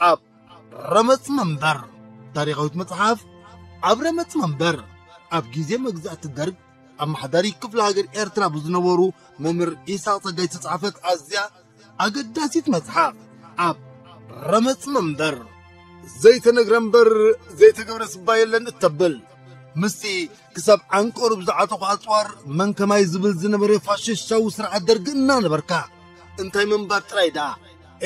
ኣብ ረመጽ መንበር። ታሪኻዊት መጽሓፍ ኣብ ረመጽ መንበር። ኣብ ግዜ መግዛእቲ ደርግ ኣመሓዳሪ ክፍለ ሃገር ኤርትራ ብዝነበሩ መምህር ኢሳቕ ጸጋይ ዝተጻሕፈት ኣዝያ ኣገዳሲት መጽሓፍ ኣብ ረመጽ መንበር። ዘይተነግረ እምበር ዘይተገብረ ስባ የለን እተብል፣ ምስቲ ክሳብ ዓንቀሩ ብዝዓጠቑ ኣጽዋር መን ከማይ ዝብል ዝነበረ ፋሽስታዊ ስርዓት ደርጊ እናነበርካ፣ እንታይ ምንባር ጥራይ ደኣ፣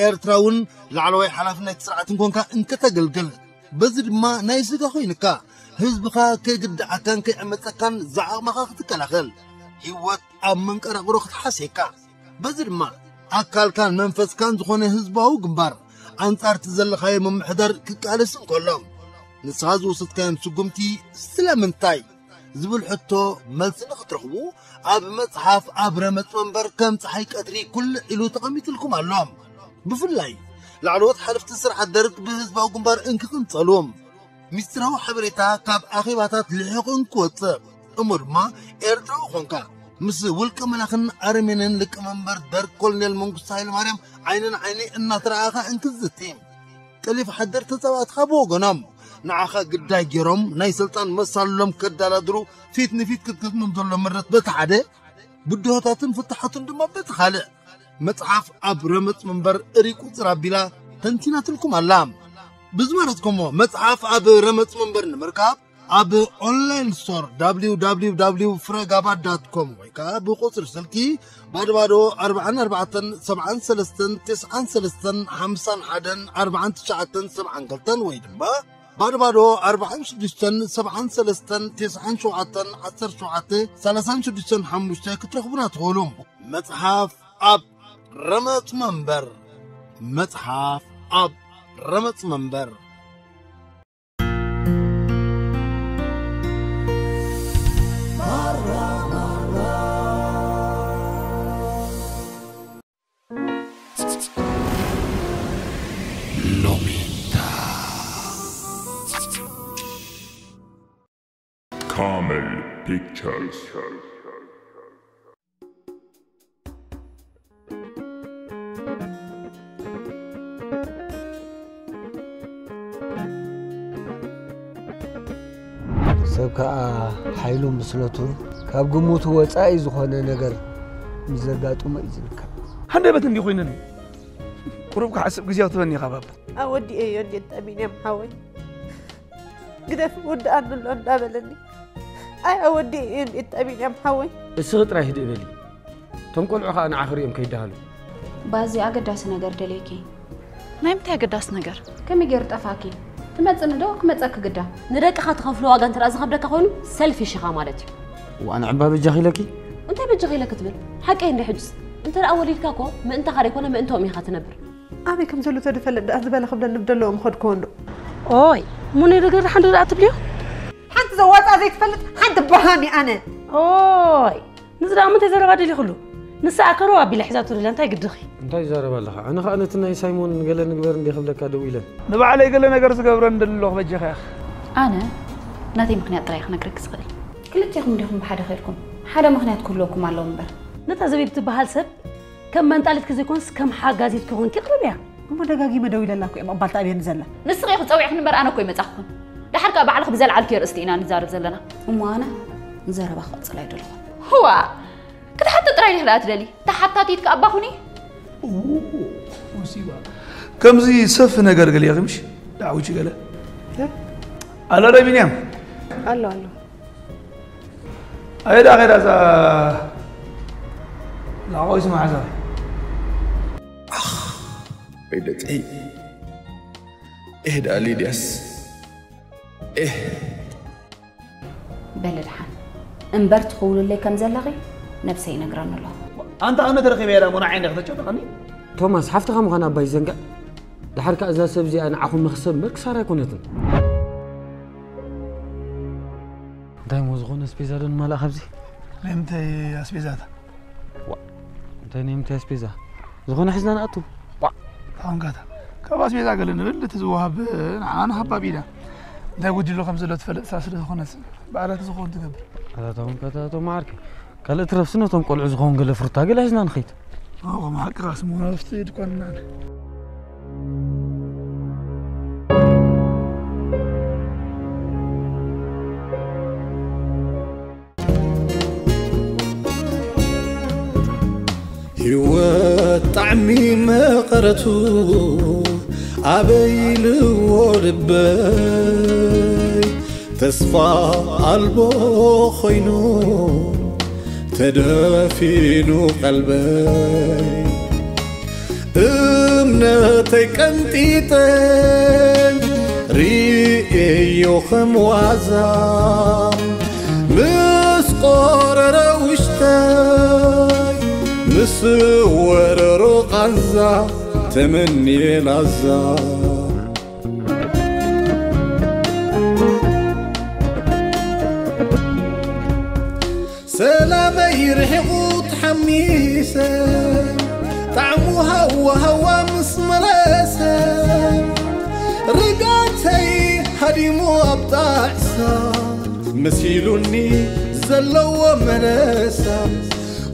ኤርትራ እውን ላዕለዋይ ሓላፍነት ስርዓት እንኮንካ እንከተገልግል፣ በዚ ድማ ናይ ስጋ ኮይንካ፣ ህዝብኻ ከይግድዓካን ከይዕመጸካን ዝዓቕምኻ ክትከላኸል፣ ህይወት ኣብ መንቀራቕሮ ክትሓስየካ፣ በዚ ድማ ኣካልካን መንፈስካን ዝኾነ ህዝባዊ ግንባር ኣንጻርቲ ዘለኻዮ ምምሕዳር ክቃለስ እንከሎ፣ ንስኻ ዝወሰድካዮም ስጉምቲ ስለምንታይ ዝብል ሕቶ መልሲ ንኽትረኽቡ፣ ኣብ መጽሓፍ ኣብ ረመጽ መንበር ከም ጸሓይ ቀትሪ ኩልዕ ኢሉ ተቐሚጥልኩም ኣሎ። ብፍላይ ላዕለዎት ሓለፍቲ ስርዓት ደርግ ብህዝባዊ ግንባር እንክቕንጸሉ፣ ሚስጥራዊ ሓበሬታ ካብ ኣኼባታት ልሒቑ እንክወጽእ፣ እሞ ድማ ኤርትራዊ ኾንካ ምስ ውልቀ መላኽን ኣረሜንን ሊቀመንበር ደርግ ኮሎኔል መንግስቱ ሃይለማርያም ዓይኒ ንዓይኒ እናተረኣኻ እንክዝቲ፣ ጠሊፍ ሓደር ተጻባእትኻ ብወገኖም ንዓኻ ግዳይ ገይሮም ናይ ስልጣን መሳልሎም ከዳላድሩ ፊት ንፊት ክትገጥሞም ዘሎ ምረት በቲ ሓደ፣ ብድሆታትን ፍታሓቱን ድማ በቲ ካልእ፣ መጽሓፍ ኣብ ረመጽ መንበር እሪ ቁጽር ኣቢላ ተንቲናትልኩም ኣላ። ብዝመረጽኩሞ መጽሓፍ ኣብ ረመጽ መንበር ንምርካብ ኣብ ኦንላይን ስቶር www ፍረጋባ ዳት ኮም ወይ ከዓ ብቁጽሪ ስልኪ ባዶ ባዶ ኣርባዓን ኣርባዕተን ሰብዓን ሰለስተን ተስዓን ሰለስተን ሓምሳን ሓደን ኣርባዓን ትሽዓተን ሰብዓን ክልተን ወይ ድማ ባዶ ባዶ ኣርባዓን ሽዱሽተን ሰብዓን ሰለስተን ተስዓን ሸውዓተን ዓሰርተ ሸውዓተ ሰላሳን ሽዱሽተን ሓሙሽተ ክትረኽቡና ትኽእሉ። መጽሓፍ ኣብ ረመጽ መንበር። መጽሓፍ ኣብ ረመጽ መንበር። ሎሚታ። ካመል ፒክቸርስ። ሰብ ከኣ ሓይሉን ብስለቱን ካብ ግምቱ ወጻኢ ዝኾነ ነገር ምስ ዘጋጥሞ እዩ ዝርከብ። ሃንደበት እንዲህ ኮይነኒ ቁሩብ ክሓስብ ግዜ ክትበኒ ኢኻ ባባ። ኣወዲኤዮ እንዴት ቢንያም ሓወይ፣ ግደፍ ውድኣኒ ኣሎ እንዳበለኒ። ኣይ ኣወዲኤዮ እንዴት ቢንያም ሓወይ። እስኺ ጥራይ ህድእ በሊ። እቶም ቆልዑ ኸኣ ንዓኺ ሪኦም ከይደሃሉ። ባዚ ኣገዳሲ ነገር ደልየኪ። ናይ ምንታይ ኣገዳሲ ነገር? ከመይ ገይሩ ጠፋኪ? ትመጽኒ ዶ ክመጸኪ ግዳ? ንደቅኻ ትኸፍሎ ዋጋ እንተ ደኣ ዝኸብደካ ኮይኑ ሰልፊሽ ኢኻ ማለት እዩ። ዋእ ንዕባ በጃኺ ኢለኪ። እንታይ በጃኺ ኢለኪ ትብል? ሓቀይ እንደ ሕጅስ። እንተ ደኣ ወሊድካ እኮ ምእንታኻ ደይኮነ ምእንትኦም ኢኻ ትነብር። ኣበይ ከም ዘሎ ተድፈልጥ ደኣ ዝበለ ክብለኒ ብደለዎ ምኸድክዎ እንዶ። ኦይ፣ ሙኔ ነገር ደሓን ዶ ደኣ ትብልዮ? ሓንቲ ዘዋጻ ዘይትፈልጥ ሓንቲ በሃም እየ ኣነ። ኦይ፣ ንዚ ደኣ ምንታይ ዘረባ ደሊኽሉ? ንሳ ኣከረው ኣቢላ ሒዛቶ ደላ እንታይ ግድኺ? እንታይ ይዛረባ ኣለኻ? ኣነ ኸኣ ነቲ ናይ ሳይሞን ገለ ንግበር እንደ ክብለካ ደው ኢለ። ንባዕለይ ገለ ነገር ዝገብረ እንደሎ ክበጀኻ ኢኻ። ኣነ ናተይ ምኽንያት ጥራይ ክነግረኪ ዝኽእል። ክልቴኹም ዲኹም ብሓደ ኸይድኩም? ሓደ ምኽንያት ክህልወኩም ኣለዎ እምበር። ነታ ዘቢብ ትበሃል ሰብ ከም መንጣሊትኪ ዘይኮንስ ከም ሓጋዚትኪ ኮንኪ ቅረብያ። እሞ ደጋጊመ ደው ኢለላ እኮ እየ፣ መቕባልታ ኣብየኒ ዘላ። ንስኺ ኢኺ ጸዊዕክኒ እምበር ኣነ እኮ ኣይመጻኹን። ደሓር ከኣ ባዕልኺ ብዘልዓልክዮ ርእስቲ ኢና ንዛረብ ዘለና። እሞ ኣነ ዘረባ ክቕጽል ኣይደለኹን። ህዋ! ክትሓቲ ጥራይ ዲኺ ደኣ ትደሊ? ተሓታቲት ከኣ ኣባ ኩኒ? ኡ፣ ወሲባ። ከምዚ ሰፍ ነገር ገለ ኢኺ ምሽ? ዳዕውቺ ገለ። ኣሎ ዶ ቢንያም? ኣሎ፣ ኣሎ። ኣየ ደኣ ኸይዳ እዛ ላዕቆይሲ መሓዛ። ኣኽ፣ ወይ ደቀይ። ኤህ ደኣ ሊድያስ። ኤህ። በሊ ደሓን። እምበር ትኽውልለይ ከም ዘለኺ ነብሰይ ይነግረኒ ኣለኹ። ኣንታ ኣነ ተረኺበያ ደኣ እሞ ንዓይ እንዲኺ ተጨነቐኒ? ቶማስ፣ ሓፍትኻ ምዃና እባ ይዘንግዕ። ደሓር ከኣ እዛ ሰብ እዚኣ ንዓኹም መኽሰብ እምበር ክሳራ ኣይኮነትን። እንታይ እሞ ዝኾነ ኣስቤዛ ዶ ንማልኣ ካብዚ? ናይ ምንታይ ኣስቤዛታ? ዋ፣ እንታይ ናይ ምንታይ ኣስቤዛ? ዝኾነ ሒዝና ንኣቱ። ዋ፣ ታንጋታ። ካብ ኣስቤዛ ገለ ንብል፣ እቲ ዝወሃብ ንዓና ሃባብ ኢና። እንታይ ጉጅሎ ከም ዘሎ ትፈልጥ ስለ ዝኾነት፣ ባዕላ እቲ ዝኾን ትገብር። ኣታ ታንጋታ፣ ኣቶ መዓርከይ። ካልእ ትረፍሲ ነቶም ቆልዑ ዝኸውን ገለ ፍሩታ ገለ ሒዝና ንኸይድ። ኣዎ፣ ከም ሓቅኻ ስሙ ናብቲ ድኳን ንዓና። ዕሚ መቐረቱ ኣበይ ኢልዎ ልበይ፣ ተስፋ ኣልቦ ኮይኑ ተደፊኑ ቀልበይ። እምነተይ ቀንጢጠ ርእየዮ ከም ዋዛ፣ ምስ ቆረረ ውሽጠይ፣ ምስ ወረሮ ቃንዛ፣ ተመንየ ላዛ። ሰላመይ ርሒቑ ተሓሚሰ፣ ጣዕሙ ሃዋ ሃዋ ምስ መለሰ፣ ርጋተይ ሃዲሙ ኣብ ጣዕሳ፣ መሲሉኒ ዘለዎ መለሳ።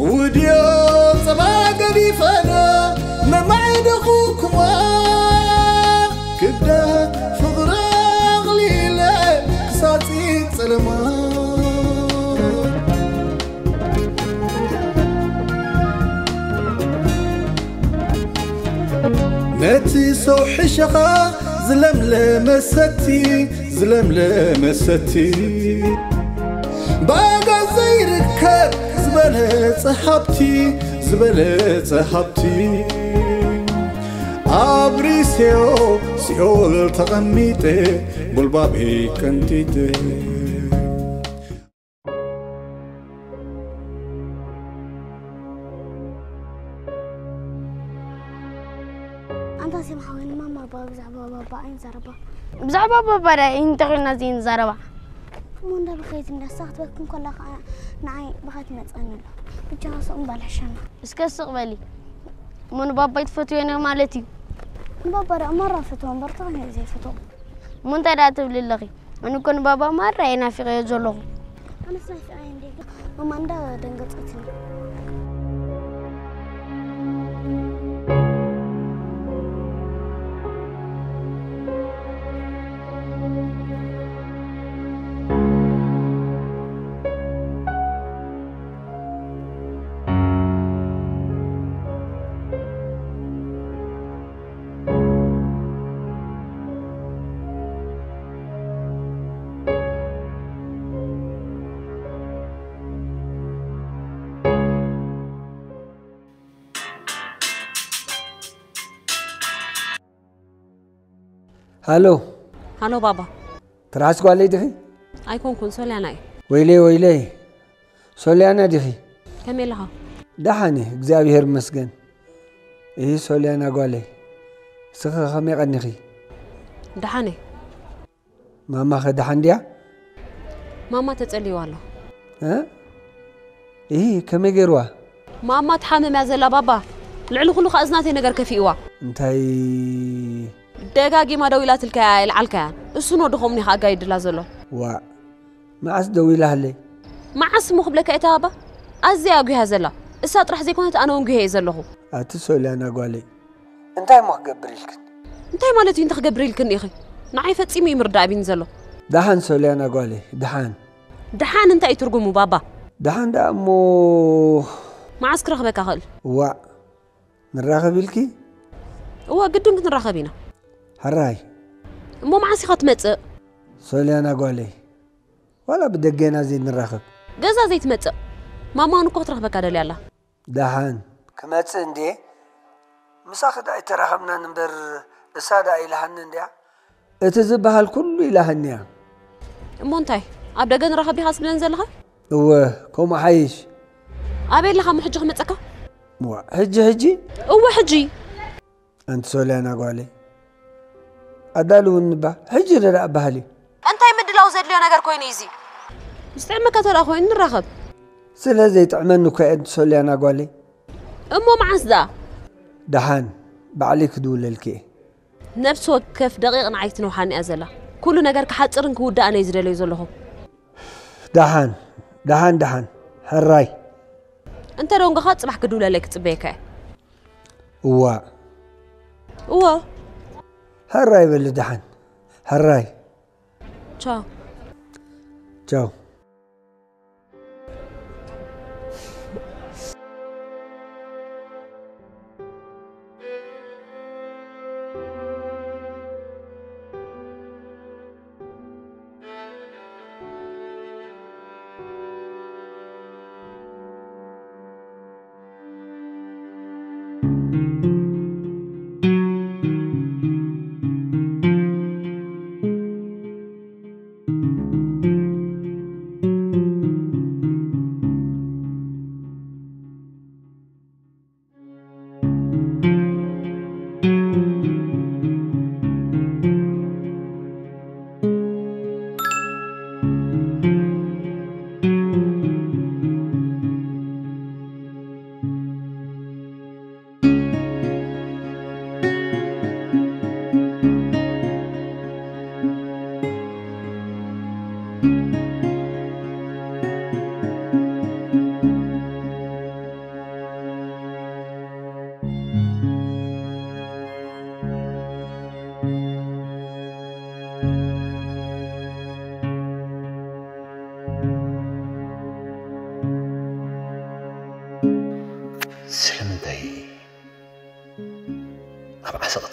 ውድዮ ጸባ ገዲፈና መማዕደኹ ክዋ፣ ክብደት ፍቕሪ ኣቕሊለ ክሳጺ ጸለማ። ነቲ ሰው ሕሸኻ ዝለምለመ ሰቲ፣ ዝለምለመ ሰቲ፣ ባጋ ዘይርከብ ዝበለጸ ሃብቲ፣ ዝበለጸ ሃብቲ፣ ኣብሪሴዮ ሲኦል ተቐሚጠ፣ ጉልባበይ ቀንጢጠ። ኣንታ ሴም ሓወይ፣ ንማማ ባባ ብዛዕባ ባባ ኣይንዛረባ። ብዛዕባ ባባ ዳ እንታይ ኮይና ዘይንዛረባ? እሞ እንዳ በኸየት እንዳ እሳ ክትበኪ እንከላ ኸኣ ንዓይ በኻ ትመጸኒ ኣሎ። ብቻ ስቕ ምባል ሕሸና። እስከ ስቕ በሊ። እሞ ንባባ ኣይትፈትውዮን ኢኺ ማለት እዩ? ንባባ ደኣ ማራ እፈትዎ እምበር ተኾይነ እየ ዘይፈትዎ። እሞ እንታይ ደኣ ትብሊ ኣለኺ? ኣነ እኮ ንባባ ማራ እየ ናፊቐዮ ዘለኹ። ኣነስ ናፊቐዮ እንድየ ግን ማማ እንዳ ደንገጸትኒ። ሃሎ። ሃሎ ባባ። ትርሓስ ጓለይ ዲኺ? ኣይኮንኩን፣ ሶልያና እየ። ወይለይ ወይለይ። ሶልያና ዲኺ? ከመይ ኣለኻ? ደሓን እየ፣ እግዚኣብሄር ይመስገን። እሂ ሶልያና ጓለይ፣ እስኺ ከመይ ቀኒኺ? ደሓን እየ። ማማኸ ደሓን ድያ? ማማ ተጸልይዋ ኣሎ። እ? እሂ፣ ከመይ ገይርዋ? ማማ ትሓምም እያ ዘላ ባባ። ልዕሊ ኩሉ ከኣ እዚ ናተይ ነገር ከፊእዋ። እንታይ? ደጋጊማ ደዊላትልካ እያ ኣይልዓልካያን። እሱን ወዲ ኸምኒ ከኣ ኣጋይድላ ዘሎ። ዋእ፣ መዓስ ደዊላትለይ? መዓስ እሞ ክብለካ እየ ባባ። ኣዝያ እያ ጒሃ ዘላ። እሳ ጥራሕ ዘይኮነት ኣነ እውን ጒሀ እየ ዘለኹ። ኣቲ ሶልያና ጓለይ፣ እንታይ እሞ ክገብር ኢልክን? እንታይ ማለት እዩ እንታይ ክገብር ኢልክን ኢኺ? ንዓይ ፈጺሙ እዩ ምርዳእ ኣቢኒ ዘሎ። ደሓን ሶልያና ጓለይ፣ ደሓን። ደሓን እንታይ እዩ ትርጉሙ ባባ? ደሓን ደኣ እሞ መዓስ ክረኽበካ እኽእል? ዋእ፣ ንራኸብ ኢልኪ? እወ ግድን ክንራኸብ ኢና። ሕራይ። እሞ መዓስ ኢኻ ትመጽእ? ሶልያና ጓለይ፣ ዋላ ብደገና ዘይንራኸብ? ገዛ ዘይትመጽእ? ማማ እውን እኮ ክትረኽበካ ደልያ ኣላ። ደሓን ክመጽእ እንድየ። ምሳኺ ደኣ ኣይተራኸብናን እምበር እሳ ደኣ ኢላሃኒ እንድያ። እቲ ዝበሃል ኩሉ ኢላሃኒ እያ። እሞ እንታይ ኣብ ደገ ንራኸብ ዲኻ ትብለኒ ዘለኻ? እወ ከምኡ ሓይሽ። ኣበይ ኣለኻ እሞ ሕጂ ክመጸካ? እዋ ሕጂ ሕጂ? እወ ሕጂ። ኣንቲ ሶልያና ጓለይ ኣዳልውኒ እባ ሕጂ ዶ ደኣ በሃሊ። እንታይ ምድላው ዘድልዮ ነገር ኮይኑ እዩ እዚ? ዝጥዕመካ ተደኣ ኮይኑ ንራኸብ። ስለ ዘይጥዕመኒ እኮ እየ ኣንቲ ሶልያና ጓለይ። እሞ መዓስ ደኣ? ደሓን ባዕለይ ክድውለልኪ እየ። ነብሲ ወከፍ ደቒቕ ንዓይ ትነውሓኒ እያ ዘላ። ኩሉ ነገር ክሓጽርን ክውዳእን እየ ዝደልዮ ዘለኹ። ደሓን ደሓን ደሓን ሕራይ። እንተ ደንጎኻ ጽባሕ ክድውለለይ ክጽበየካ እየ። እዋእ እወ ሕራይ በሊ ደሓን ሕራይ። ቻው ቻው።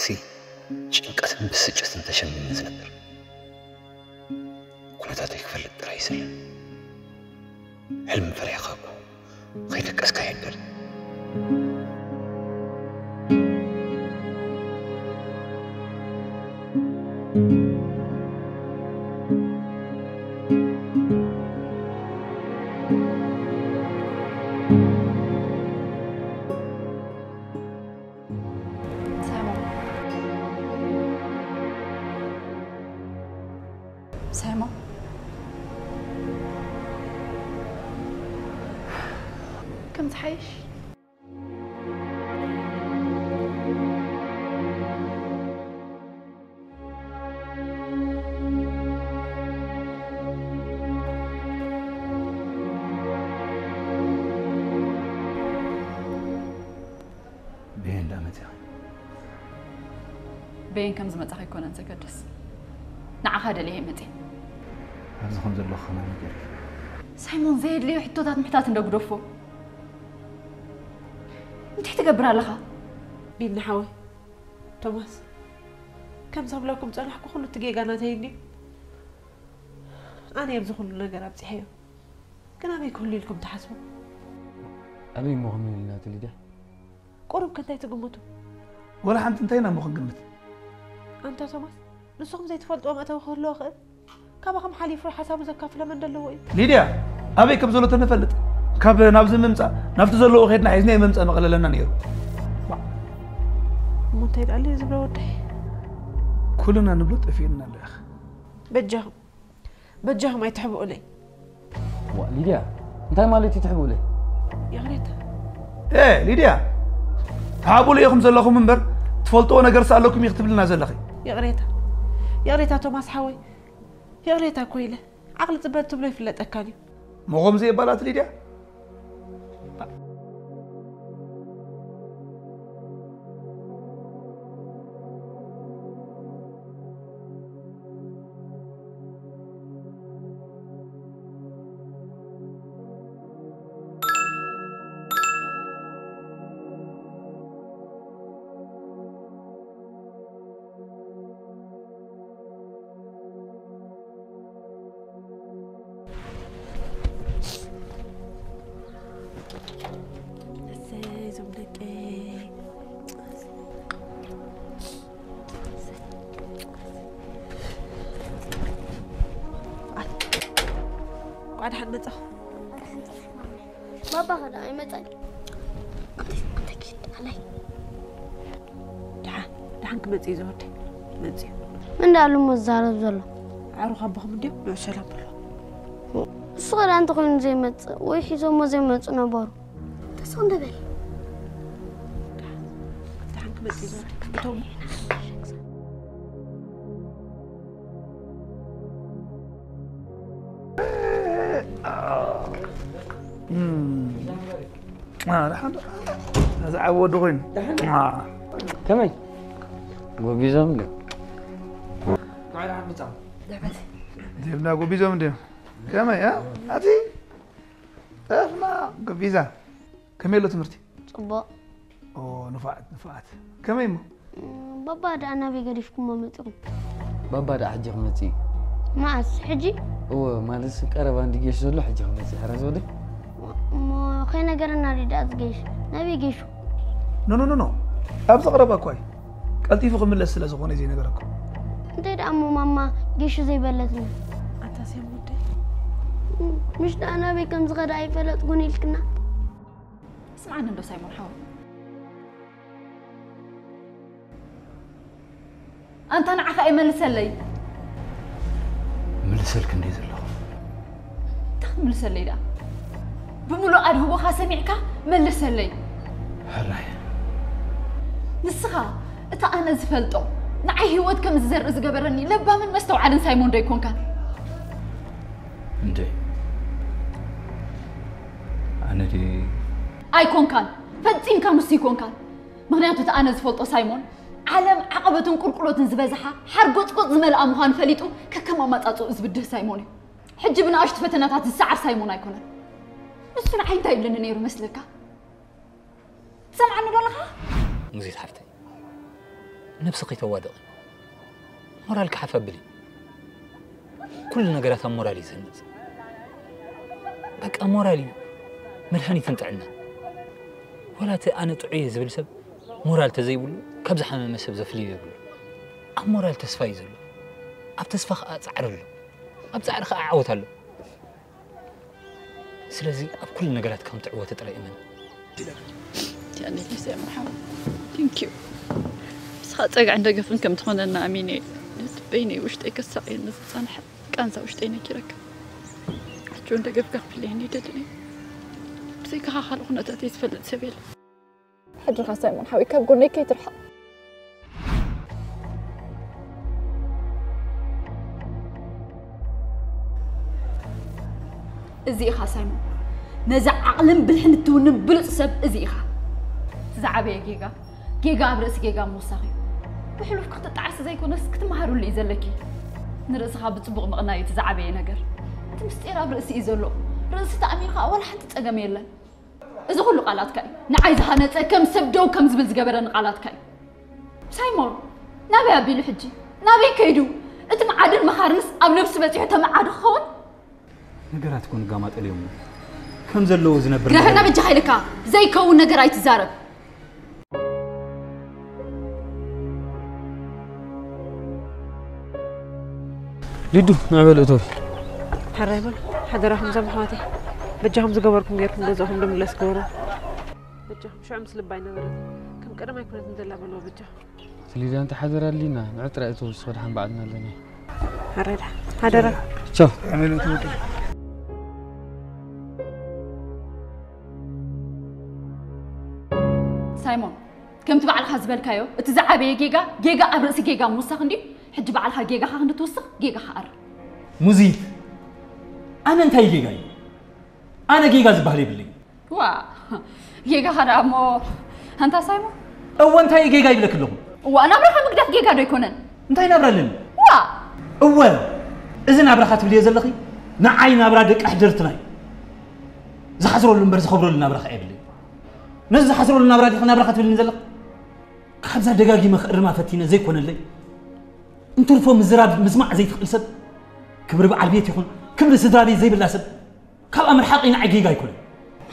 ሲ ጭንቀትን ብስጭትን ተሸሚመ ዝነብር፣ ኩነታተይ ክፈልጥ ጥራይ ይስለ። ሕልሚ ፈሪሕካ እኮ ከይደቀስካ የድር። ሳይሞን። ሳይሞን። ከም ዝሓይሽ። ብሄን ዳ መፂኻ? በየን ከም ዝመጻኻ ኣይኮነን ዘገድስ። ንዓኻ ደልየ መጽየ። ኣብዚ ከም ዘለኹ ከማን ንገሪ። ሳይሞን ዘየድልዮ ሕቶታት ምሕታት እንዶ ግደፎ። እንታይ ትገብር ኣለኻ? ቢኒ ሓወይ፣ ቶማስ፣ ከም ዘብለኩም ጸናሕኩ፣ ኩሉ እቲ ጌጋ ናተይ እንድዩ። ኣነ ኣብዚ ኩሉ ነገር ኣብጺሐዮ። ግን ኣበይ ክህሉ ኢልኩም ትሓስቡ? ኣበይ እሞ ክህሉ ኢልና እቲ ሊድያ? ቁሩብ ከ እንታይ ትግምቱ? ወላ ሓንቲ እንታይ ኢና እሞ ክንግምት? ኣንታ ቶማስ፣ ንስኹም ዘይትፈልጥዎ መእተዊ ክህልዎ ይኽእል። ካባኹም ሓሊፉ ሓሳቡ ዘካፍሎ መን ደለዎ እዩ? ሊድያ፣ ኣበይ ከም ዘሎ ተንፈልጥ። ካብ ናብዚ ምምጻእ፣ ናብቲ ዘለዎ ኸድና ሒዝናዮ ምምጻእ መቐለለና ነይሩ። እሞ እንታይ ደኣ ኣሎ እዩ ዝብሎ ወደይ? ኩልና ንብሎ ጠፊኡና ኣሎ ያኽ። በጃኹም፣ በጃኹም ኣይትሕብኡለይ። ዋ፣ ሊድያ፣ እንታይ ማለት እዩ ትሕብኡለይ? ይቕሬታ። ኤ፣ ሊድያ፣ ትሓብኡለይ ኢኹም ዘለኹም እምበር፣ ትፈልጥዎ ነገርስ ኣለኩም ኢኺ ትብልና ዘለኺ። ይቕሬታ። ይቕሬታ ቶማስ ሓወይ። ይቕሬታ እኮ ኢለ። ዓቕሊ ጽበት ትብሎ ይፍለጠካን እዩ። እሞ ከምዚ የባላት ሊድያ? እሰይ፣ እዞም ደቀይ። እንኳዕ ደሓን መጻኹ። ባባ ኸ ደኣ ኣይመጸን? ኣንተ፣ ኣንተ ኪድ፣ ኣላይ። ደሓን፣ ደሓን ክመጽእ እዩ ዝወደይ። መጽኡ። መን ደኣ ኣሎ እሞ ዝዛረብ ዘሎ? ኣዕሩኽ ኣቦኹም እንድዮም፣ ንዑ ሰላም በልዎ። እሱ ኸ ደኣ እንተኾይኑ ዘይመጽእ ወይ ሒዞሞ ዘይመጹ ነበሩ። ተስቕ እንደ በል። ደሓን፣ ደሓን ክመጽእ እዩ ዝወደይ። እቶም እም። አ፣ ደሓን፣ ደሓን። እዚ ዓቢ ወዲ ኮይኑ። ደሓን። አ። ከመይ? ጎቢዞም እንድዮም? ደሓን መጻኹም። ዜብና ጎቢዞም እንድዮም? ከመይ፣ አ? ኣቲ? ጠፍና ጎቢዛ። ከመይ ኣሎ ትምህርቲ? ጽቡቕ። ኦ፣ ንፉዓት፣ ንፉዓት። ከመይ እሞ? እም፣ ባባ ደኣ ናበይ ገዲፍኩሞ መጺኹም? ባባ ደኣ ሕጂ ክመጽእ እዩ። መዓስ? ሕጂ? እወ፣ ማለትስ ቀረባ እንዲ ጌሽ ዘሎ ሕጂ ክመጽእ። ሕራይ ዝወደይ? እሞ ከይነገረና ድዩ ደኣ ዝገይሽ? ናበይ ገይሹ? ኖ፣ ኖ፣ ኖ፣ ኖ። ኣብዚ ቀረባ እኮ እዩ። ቀልጢፉ ክምለስ ስለ ዝኾነ እዩ ዘይነገረኩም። እንታይ ደኣ እሞ ማማ ጌሹ ዘይበለትና? ኣታ ሴም ወደይ። እም፣ ምሽ ደኣ ናበይ ከም ዝኸደ ኣይፈለጥኩን ኢልክና? ስምዓኒ እንዶ ሳይሞን ሓወይ። ኣንታ ንዓኻ እየ መልሰለይ። ምልሰልክ እንደ ዘለኹ። እንታይ ክትምልሰለይ ደኣ? ብምሉእ ኣድህቦኻ ሰሚዕካ መልሰለይ። ሕራይ። ንስኻ እታ ኣነ ዝፈልጦ ንዓይ ህይወት ከም ዝዘርእ ዝገበረኒ ለባምን መስተውዓልን ሳይሞን ዶ ኣይኮንካን? እንደ ኣነ ድየ? ኣይኮንካን። ፈጺምካ ንሱ ኣይኮንካን። ምኽንያቱ እቲ ኣነ ዝፈልጦ ሳይሞን ዓለም ዓቐበትን ቁልቁሎትን ዝበዝሓ ሓርጎጽጎጽ ዝመልኣ ምዃኑ ፈሊጡ ከከም ኣማጻጽኡ ዝብድህ ሳይሞን እዩ። ሕጂ ብንኣሽቱ ፈተናታት ዝሰዓር ሳይሞን ኣይኮነን። ንሱ ንዓይ እንታይ ይብለኒ ነይሩ መስለካ? ትሰምዓኒ ዶ ኣለኻ? ሙዚት ሓፍተይ፣ ነብሲ ከይተዋድቕ፣ ሞራል ክሓፍ ኣብሊ። ኩሉ ነገራት ኣብ ሞራል እዩ ዝህነጽ። በቃ ሞራል እዩ መድሃኒትን ጥዕና። ወላ እቲ ኣነ ጥዑይ እየ ዝብል ሰብ ሞራል ተዘይብሉ ካብ ዝሓመመ ሰብ ዘፍልዮ የብሉ። ኣብ ሞራል ተስፋ እዩ ዘሎ። ኣብ ተስፋ ከኣ ጻዕሪ ኣሎ። ኣብ ጻዕሪ ከኣ ዓወት ኣሎ። ስለዚ ኣብ ኩሉ ነገራት ከም ትዕወተ ጥራይ እመን። ያኔ ጊዜ መርሓባ። Thank you። ንስኻ ጸግዕን ደገፍን ከም ትኾነና ኣሚነ እየ። ነቲ በይነይ ውሽጠይ ከሳቕየኒ ዝጸንሐ ቃንዛ ውሽጠይ ነጊረካ። ሕጂ እውን ደገፍካ ክፍለየኒ ይደልን እየ። ብዘይካኻ ካልእ ኩነታተይ ዝፈልጥ ሰብ የለን። ሕድርኻ ሳይሞን ሓወይ ካብ ጎነይ ከይትርሓቕ። እዚ ኢኻ ሳይሞን፣ ነዚ ዓቕልን ብልሕን እትውንን ብሉጽ ሰብ እዚ ኢኻ። እቲ ዝዓበየ ጌጋ፣ ጌጋ ኣብ ርእሲ ጌጋ ምውሳኽ እዩ። ብሕሉፍ ክትጠዓሲ ዘይኮነስ ክትመሃርሉ እዩ ዘለኪ። ንርእስኻ ብጽቡቕ ምቕናይ እዩ እቲ ዝዓበየ ነገር። እቲ ምስጢር ኣብ ርእሲ እዩ ዘሎ። ርእሲ ተኣሚኑ ኸኣ ዋላ ሓንቲ ጸገም የለን። እዚ ኩሉ ቃላትካ እዩ ንዓይ ዝሃነጸ፣ ከም ሰብ ደው ከም ዝብል ዝገበረኒ ቃላትካ እዩ። ሳይሞን ናበይ ኣቢሉ ሕጂ? ናበይ ከይዱ? እቲ መዓድን መኻርንስ ኣብ ነብሲ በጺሑ ተመዓዱ ክኸውን? ነገራት እኮ ንጋማጠል እዮም ከም ዘለዉ ዝነብር ግደፈና በጃኻ ኢልካ ዘይከውን ነገር ኣይትዛረብ። ሊዱ ንዕበል እቶይ ሕራይ በሉ ሓደራኹም ዞም ኣሕዋተይ በጃኹም ዝገበርኩም ጌርኩም ገዛኹም ድምለስ ግበሩ። በጃኹም ሽዑ ምስ ልባ ኣይነበረት ከም ቀደም ኣይኮነትን ዘላ በልዎ በጃኹም። ሊድያ እንተ ሓደራ ኣሊና ንዕጥራ እቶይ ስኸ ድሓን ባዕልና ኣለና። ሕራይ ድሓ ሓደራ። ቻው። ሳይሞን ከምቲ ባዕልኻ ዝበልካዮ እቲ ዝዓበየ ጌጋ ጌጋ ኣብ ርእሲ ጌጋ ምውሳኽ እንድዩ። ሕጂ ባዕልኻ ጌጋኻ ክንዲ ትውስኽ ጌጋኻ ኣር ሙዚት ኣነ እንታይ ጌጋ እዩ? ኣነ ጌጋ ዝበሃል የብለይ። ዋ ጌጋኻ ደኣ እሞ ኣንታ ሳይሞን እወ እንታይ ጌጋ ይብለክ ኣለኹ? ዋ ናብራኻ ምግዳፍ ጌጋ ዶ ኣይኮነን? እንታይ ናብራ ኣለኒ? ዋ እወ እዚ ናብራኻ ትብልዮ ዘለኺ ንዓይ ናብራ ደቂ ኣሕድርትና እዩ። ዝሓስረሉ እምበር ዝኸብረሉ ናብራኻ የብለይ። ነዚ ዝሓስረሉ ናብራ ዲኺ ናብራኻ ትብልኒ ዘለኺ? ካብዛ ደጋጊመ ክእርማ ፈቲነ ዘይኮነለይ እንትርፎ ምዝራብ ምስማዕ ዘይትኽእል ሰብ ክብሪ በዓል ቤት ይኹን ክብሪ ስድራ ቤት ዘይብላ ሰብ ካብ ኣምርሓቂ ንዓይ ጌጋ ኣይኮነን።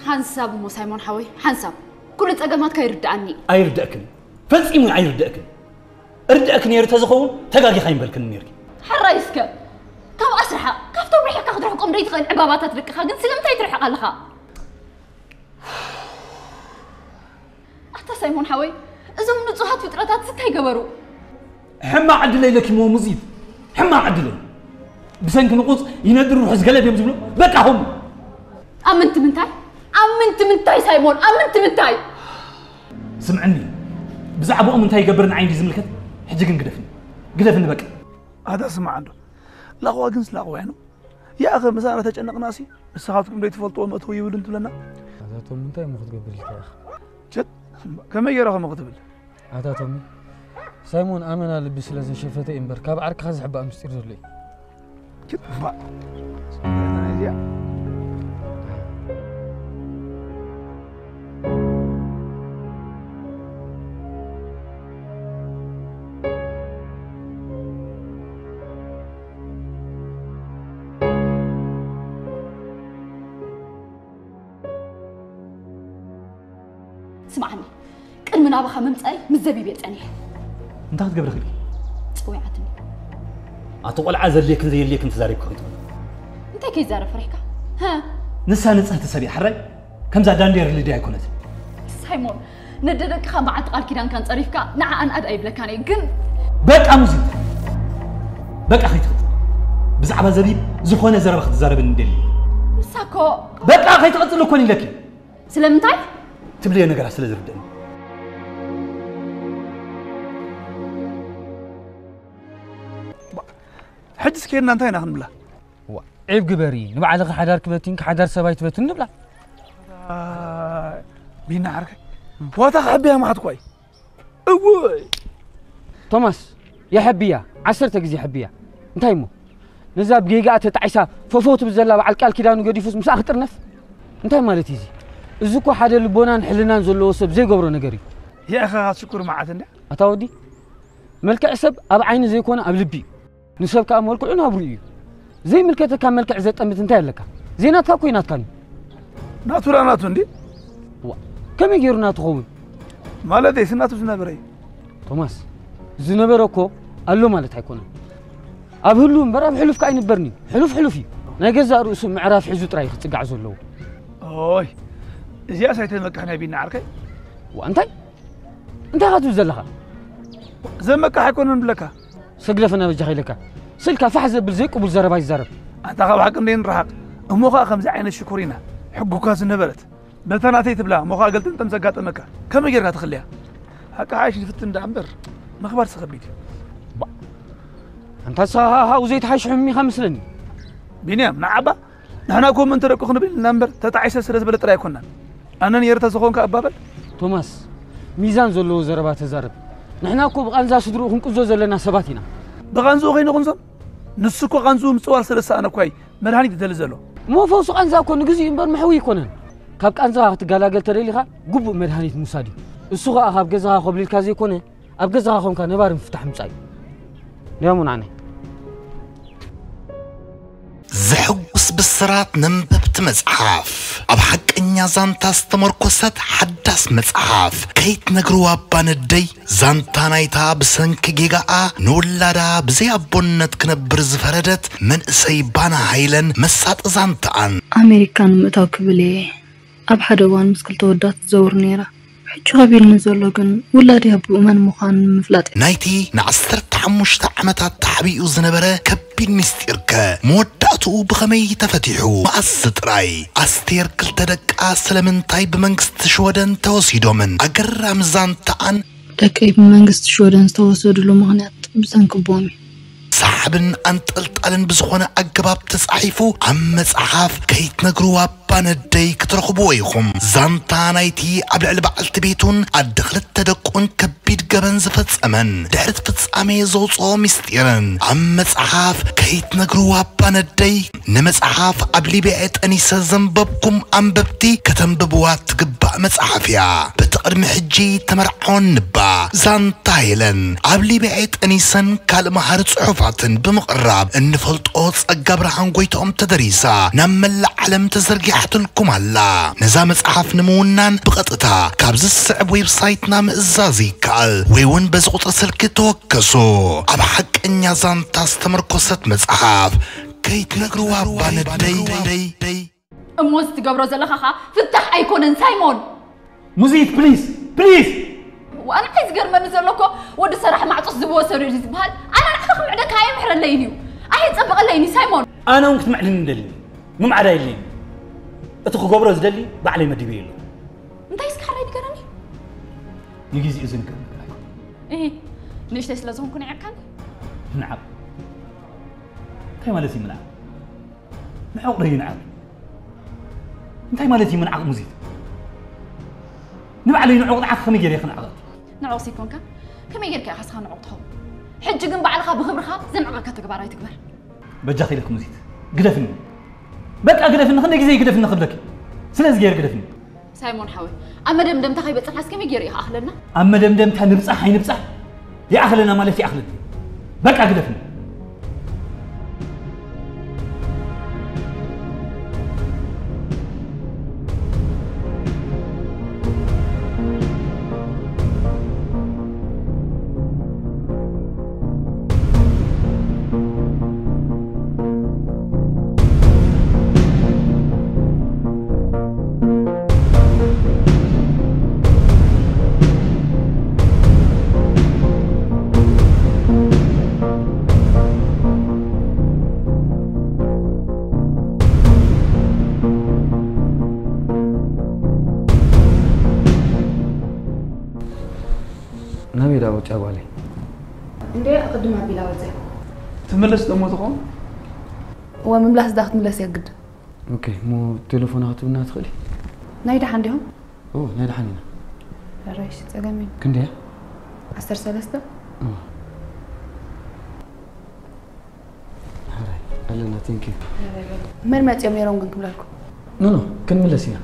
ሓንሳብ እሞ ሳይሞን ሓወይ ሓንሳብ ኩሉ ጸገማትካ ይርድኣኒ እዩ። ኣይርደእክን ፈጺሙ ኣይርደእክን። እርደእክ ነይሩ ተዝኸውን ተጋጊኻ ኣይምበልክን ነይርኪ። ሕራይ እስከ ካብ ኣስርሓ ካብቶም ርሒቕካ ክትርሕቆም ደይትኽእል ዕባባታት ደቅኻ ግን ስለምንታይ ትርሕቕ ኣለኻ? ኣታ ሳይሞን ሓወይ እዞም ንጹሃት ፍጥረታት እንታይ ገበሩ? ሕማቕ ዕድለይ ለኪምዎ ሙዚት ሕማቕ ዕድለይ ብሰንኪ ንቑጽ ይነድር ርሑስ ገለ ድዮም ዝብሉ በቃ ሆም ኣብ ምንቲ ምንታይ ኣብ ምንቲ ምንታይ ሳይሞን ኣብ ምንቲ ምንታይ ስምዕኒ ብዛዕባኦም እንታይ ይገብር ንዓይ እንዲ ዝምልከት ሕጂ ግን ግደፍኒ ግደፍኒ በቃ ኣታ ስማዕ እንዶ ላቕዋ ግን ስላቕዋ ያኖ ያኸ ምሳና ተጨነቕናሲ ንስኻትኩም ዶ ትፈልጥዎ መእተዊ ይብልን ትብለና ኣታቶም እንታይ እሞ ክትገብር ኢልካ ኢኻ ቸት ከመይ ገይራ ከምኡ ክትብል ኣታቶም ሳይሞን ኣመና ልቢ ስለ ዘሸፈተ እዩ እምበር ካብ ዓርክኻ ዝሕባእ ምስጢር ዘሎ እዩ ችጥፋ ስምዓኒ ቅድሚ ናባኻ ምምፃይ ምስ ዘቢብ እየ ፀኒሐ እንታይ ክትገብሪ ክኢልኪ ፀዊዓትኒ ኣቲ ቆልዓ ዘድልየክን ዘየድልየክን ተዛሪብኪ ከይትኾኒ እንታይ ከይዛረብ ፈሪሕካ ንሳ ንፅህቲ ሰብ እያ ሕራይ ከምዛ ዳንዴር ልድያ ኣይኮነትን ሳይሞን ነደደቅኻ መዓልቲ ቃል ኪዳንካን ጸሪፍካ ንዓኣን ኣድ ኣይብለካን እየ ግን በቃ ሙዚት በቃ ከይትቕጽል ብዛዕባ ዘቢብ ዝኾነ ዘረባ ክትዛረብን እንደሊ ንሳ እኮ በቃ ከይትቕጽል እኮን ኢለኪ ስለምንታይ ትብልዮ ነገራት ስለ ዝርድእኒ ሕጅስ ከድና እንታይ ኢና ክንብላ ዒብ ግበሪ ንባዕልኺ ሓዳር ክበቲን ሓዳር ሰብኣይ ትበትን ንብላ ቢና ዓርከይ ዋታ ክሕብያ ማሓት ኳይ እውይ ቶማስ የሐብያ ዓሰርተ ግዜ የሐብያ እንታይ እሞ ነዛ ብጌጋ ተጣዒሳ ፈፈው ትብል ዘላ በዓል ቃል ኪዳኑ ገዲፉስ ምስኣ ክጥርነፍ እንታይ ማለት እዩ እዚ እዚ እኮ ሓደ ልቦናን ሕልናን ዘለዎ ሰብ ዘይገብሮ ነገር እዩ የእኸኻ ሽኩር መዓት እንድያ ኣታ ወዲ መልክዕ ሰብ ኣብ ዓይኒ ዘይኮነ ኣብ ልቢ እዩ። ንሰብ ከኣ መልክዑ ናብሩ እዩ። ዘይምልከተካ መልክዕ ዘጠምት እንታይ ኣለካ? ዘይናትካ እኮ ናትካን እዩ። ናቱ ዳ ናቱ እንዴ? ዋ፣ ከመይ ገይሩ ናቱ ኸውን? ማለተይ ስናቱ ዝነበረ እዩ። ቶማስ፣ ዝነበረ እኮ ኣሎ ማለት ኣይኮነን። ኣብ ህሉ እምበር ኣብ ሕሉፍ ከኣ ኣይንበርን እዩ። ሕሉፍ ሕሉፍ እዩ። ናይ ገዛእ ርእሱ ምዕራፍ ሒዙ ጥራይ ክጽጋዕ ዘለዎ። ኦይ፣ እዚኣስ ኣይተመካሕን ቢና ዓርከይ። ዋ፣ እንታይ? እንታይ ኢኻ ትብል ዘለኻ? ዘመካሕ ኣይኮነን ብለካ። ሰግደፈና በጃኻ ኢለካ። ስልካ ፋሕ ዘብል ዘይቅቡል ዘረባ ይዛረብ። ኣንታ ካብ ሓቂ እንዴ ንረሓቕ። እሞ ኸኣ ከምዚ ዓይነት ሽኮሪና ሕጉካ ዝነበረት። በታ ናተይ ትብላ እሞ ኸኣ ገልጥምጥም ዘጋጠመካ። ከመይ ጌርካ ትኽልያ? ሓቂ ሓይሽ ንፍትን ደኣ እምበር ምኽባር ከቢድ እዩ። ባ-፣ ኣንታ ንስኻ ሃ-፣ ሃው ዘይትሓይሽ ሕሚኻ መስለኒ። ቢንያም፣ ንዓባ ንሕና እኮ ምእንቲ ደቁ ክንብል ኢልና እምበር ተጣዒሰ ስለ ዝበለ ጥራይ ኣይኮናን። ኣነ ነይረ ተዝኾንካ እባ በል። ቶማስ፣ ሚዛን ዘለዎ ዘረባ ተዛረብ። ንሕና እኮ ብቓንዛ ስድርኡ ክንቅዞ ዘለና ሰባት ኢና። ብቓንዝኡ ከይንቕንዞም? ንሱ እኮ ቓንዝኡ ምጽዋር ስለ ዝሰኣነ እኳ እዩ መድሃኒት ዝደሊ ዘሎ። እሞ ፈውሲ ቓንዛ እኮ ንግዚኡ እምበር መሕዊ ኣይኮነን። ካብ ቃንዛኻ ክትገላገል ተደሊኻ ግቡእ መድሃኒት ምውሳድ እዩ። እሱ ኸኣ ካብ ገዛኻ ኮብሊልካ ዘይኮነ ኣብ ገዛኻ ኾንካ ነባሪ ምፍታሕ ምጻእ እዩ። ድያሙ ንዓናይ። ዘሐጉስ ብስራት ነንበብቲ መጽሓፍ። ኣብ ሓቀኛ ዛንታ ዝተመርኮሰት ሓዳስ መጽሓፍ። ከይትነግርዋ እባ ነደይ፣ ዛንታ ናይታ ብሰንኪ ጌጋኣ ንውላዳ ብዘይ ኣቦነት ክነብር ዝፈረደት መንእሰይ ባና ሃይለን መሳጢ ዛንታኣን። ኣሜሪካ ንምእታው ክብል እየ ኣብ ሓደ እዋን ምስ ክልተ ወዳት ትዘውር ነይራ። ሕጂ ከቢድኒ ዘሎ ግን ውላደይ ኣቦኡ መን ምዃኑ ንምፍላጥ እዩ። ናይቲ ንዓሰርተ ሓሙሽተ ዓመታት ተሓቢኡ ዝነበረ ከቢድ ምስጢርከ መወዳእትኡ ብኸመይ ተፈቲሑ? መኣስ ጥራይ? ኣስቴር ክልተ ደቃ ስለምንታይ ብመንግስቲ ሽወደን ተወሲዶምን? ኣገራሚ ዛንታኣን። ደቀይ ብመንግስቲ ሽወደን ዝተወሰድሉ ምኽንያት ብሰንኪ ኣቦኦም እዩ። ሰሓብን ኣንጠልጣልን ብዝኾነ ኣገባብ ተጻሒፉ ኣብ መጽሓፍ ከይትነግርዋ እባ ነደይ ክትረኽብዎ ኢኹም። ዛንታ ናይቲ ኣብ ልዕሊ በዓልቲ ቤቱን ኣደ ክልተ ደቁን ከቢድ ገበን ዝፈጸመን ድሕሪ እቲ ፍጻሜ ዘውጽኦ ምስጢርን ኣብ መጽሓፍ ከይትነግርዋ እባ ነደይ። ንመጽሓፍ ኣብ ሊብያ ጠኒሰ ዘንበብኩም ኣንበብቲ ከተንብብዋ ትግባእ መጽሓፍ እያ። በቲ ቅድሚ ሕጂ ተመርዓወኒ እባ ዛንታ ሄለን ኣብ ሊብያ ጠኒሰን ካልእ መሃሪ ጽሑፋትን ብምቕራብ እንፈልጦ ጸጋ ብርሃን ጎይትኦም ተደሪሳ ናብ መላእ ዓለም ተዘርጊሓትልኩም ኣላ። ነዛ መጽሓፍ ንምውናን ብቐጥታ ካብዚ ዝስዕብ ዌብሳይትና ምእዛዝ ይከኣል ወይ እውን በዚ ቁጽሪ ስልኪ ተወከሱ። ኣብ ሓቀኛ ዛንታ ዝተመርኮሰት መጽሓፍ ከይትነግርዋ እባ ነደይ። እሞ እዚ ትገብሮ ዘለኻ ኸኣ ፍታሕ ኣይኮነን ሳይሞን። ሙዚት፣ ፕሊዝ፣ ፕሊዝ። ዋና እንታይ ዝገርመኒ ዘሎ እኮ ወዲ ሰራሕ ማዕጾስ ዝወሰዶ እዩ ዝበሃል። ኣነ ንዓኻ ክምዕደካ ኣይምሕረለይን እዩ። ኣይጸብቐለይን እዩ ሳይሞን። ኣነ እውን ክትምዕድኒ እንደልኒ። ምምዓድ ኣይድልይን። እቲ ክገብሮ ዝደሊ ባዕለይ መዲበ ኣሎ። እንታይ እስኪ ሓራይ ንገረኒ። ንግዜኡ ዝንገር ነገር ኣይኮነን። እሂ፣ ንእሽተይ ስለ ዝኾንኩ ንዒቕካኒ? ምንዓቕ? እንታይ ማለት እዩ ምንዓቕ? ንዑቕ ዶ ይንዓቕ? እንታይ ማለት እዩ ምንዓቕ ሙዚት? ንባዕለይ ንዑቕ ንዓኽ ከመይ ገይረ ክነዕቐኪ? ንዑቕሲ ኮንካ፣ ከመይ ጌርካ ኢኻ እስኻ ንዑቕ ትኸውን? ሕጂ ግን ባዕልኻ ብኽብርኻ ዘንዕቐካ ተግባር ኣይትግበር። በጃኺ ኢለኪ ሙዚት፣ ግደፍኒ። በቃ ግደፍኒ፣ ክንደይ ግዜ ግደፍኒ ክብለኪ? ስለዚ ገይር ግደፍኒ። ሳይሞን ሓወይ፣ ኣብ መደምደምታ ከይበጽሕናስ ከመይ ገይሩ ይኸኣኽለና? ኣብ መደምደምታ ንብጻሕ ኣይንብጻሕ፣ ይኣኽለና ማለት ይኣኽለና። በቃ ግደፍኒ። ናበይ ደኣ ወፂኣ ጓለይ? እንዴ፣ ኣቐድም ኣቢላ ወፂኣ። ትምለስ ደሞ ትኸውን? እወ፣ ምምላስ ዳ ክትምለስ እያ ግድ። ኦኬ፣ እሞ ቴሌፎና ክትብና ትኽእሊ? ናይ ደሓን ዲኹም? ኦ፣ ናይ ደሓን ኢና። ሕራይ፣ እሺ፣ ጸገም የለን። ክንደይ እያ? ዓሰርተ ሰለስተ። ኦ። ሕራይ፣ ኣለና፣ ቴንክ ዩ። መን መጺኦም ነይሮም ግን ክብለልኩም? ኖ፣ ኖ፣ ክንምለስ ኢና።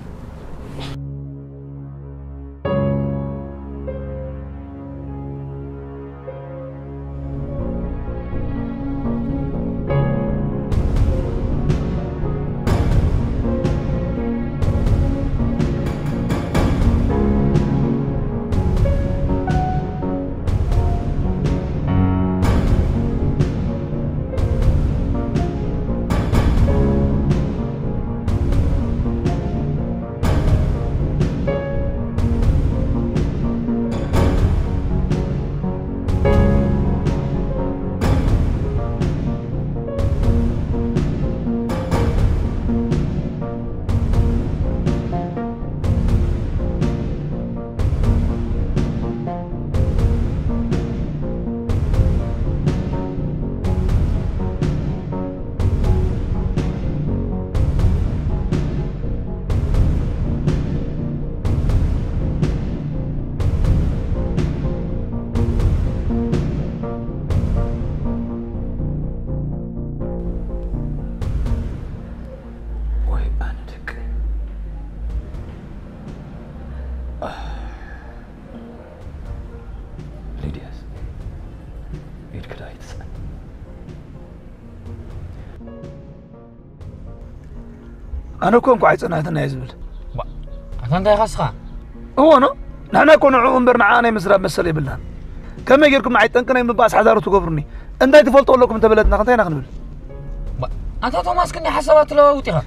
ኣነ እኮ እንኳዕ ኣይጸናሕትና እየ ዝብል። ኣታ እንታይ ኢኻ ንስኻ? እዎ ኖ፣ ንሕና እኮ ንዕኡ እምበር ንዓኣ ናይ ምስራብ መሰል የብልናን። ከመይ ጌርኩም ንዓይ ጠንቂ ናይ ምባኣስ ሓዳሩ ትገብሩኒ? እንታይ ትፈልጡ ኣለኩም እንተበለትና እንታይ ኢና ክንብል? ኣታ ቶማስ ክንደይ ሓሳባት ትለዋውጥ ኢኻ?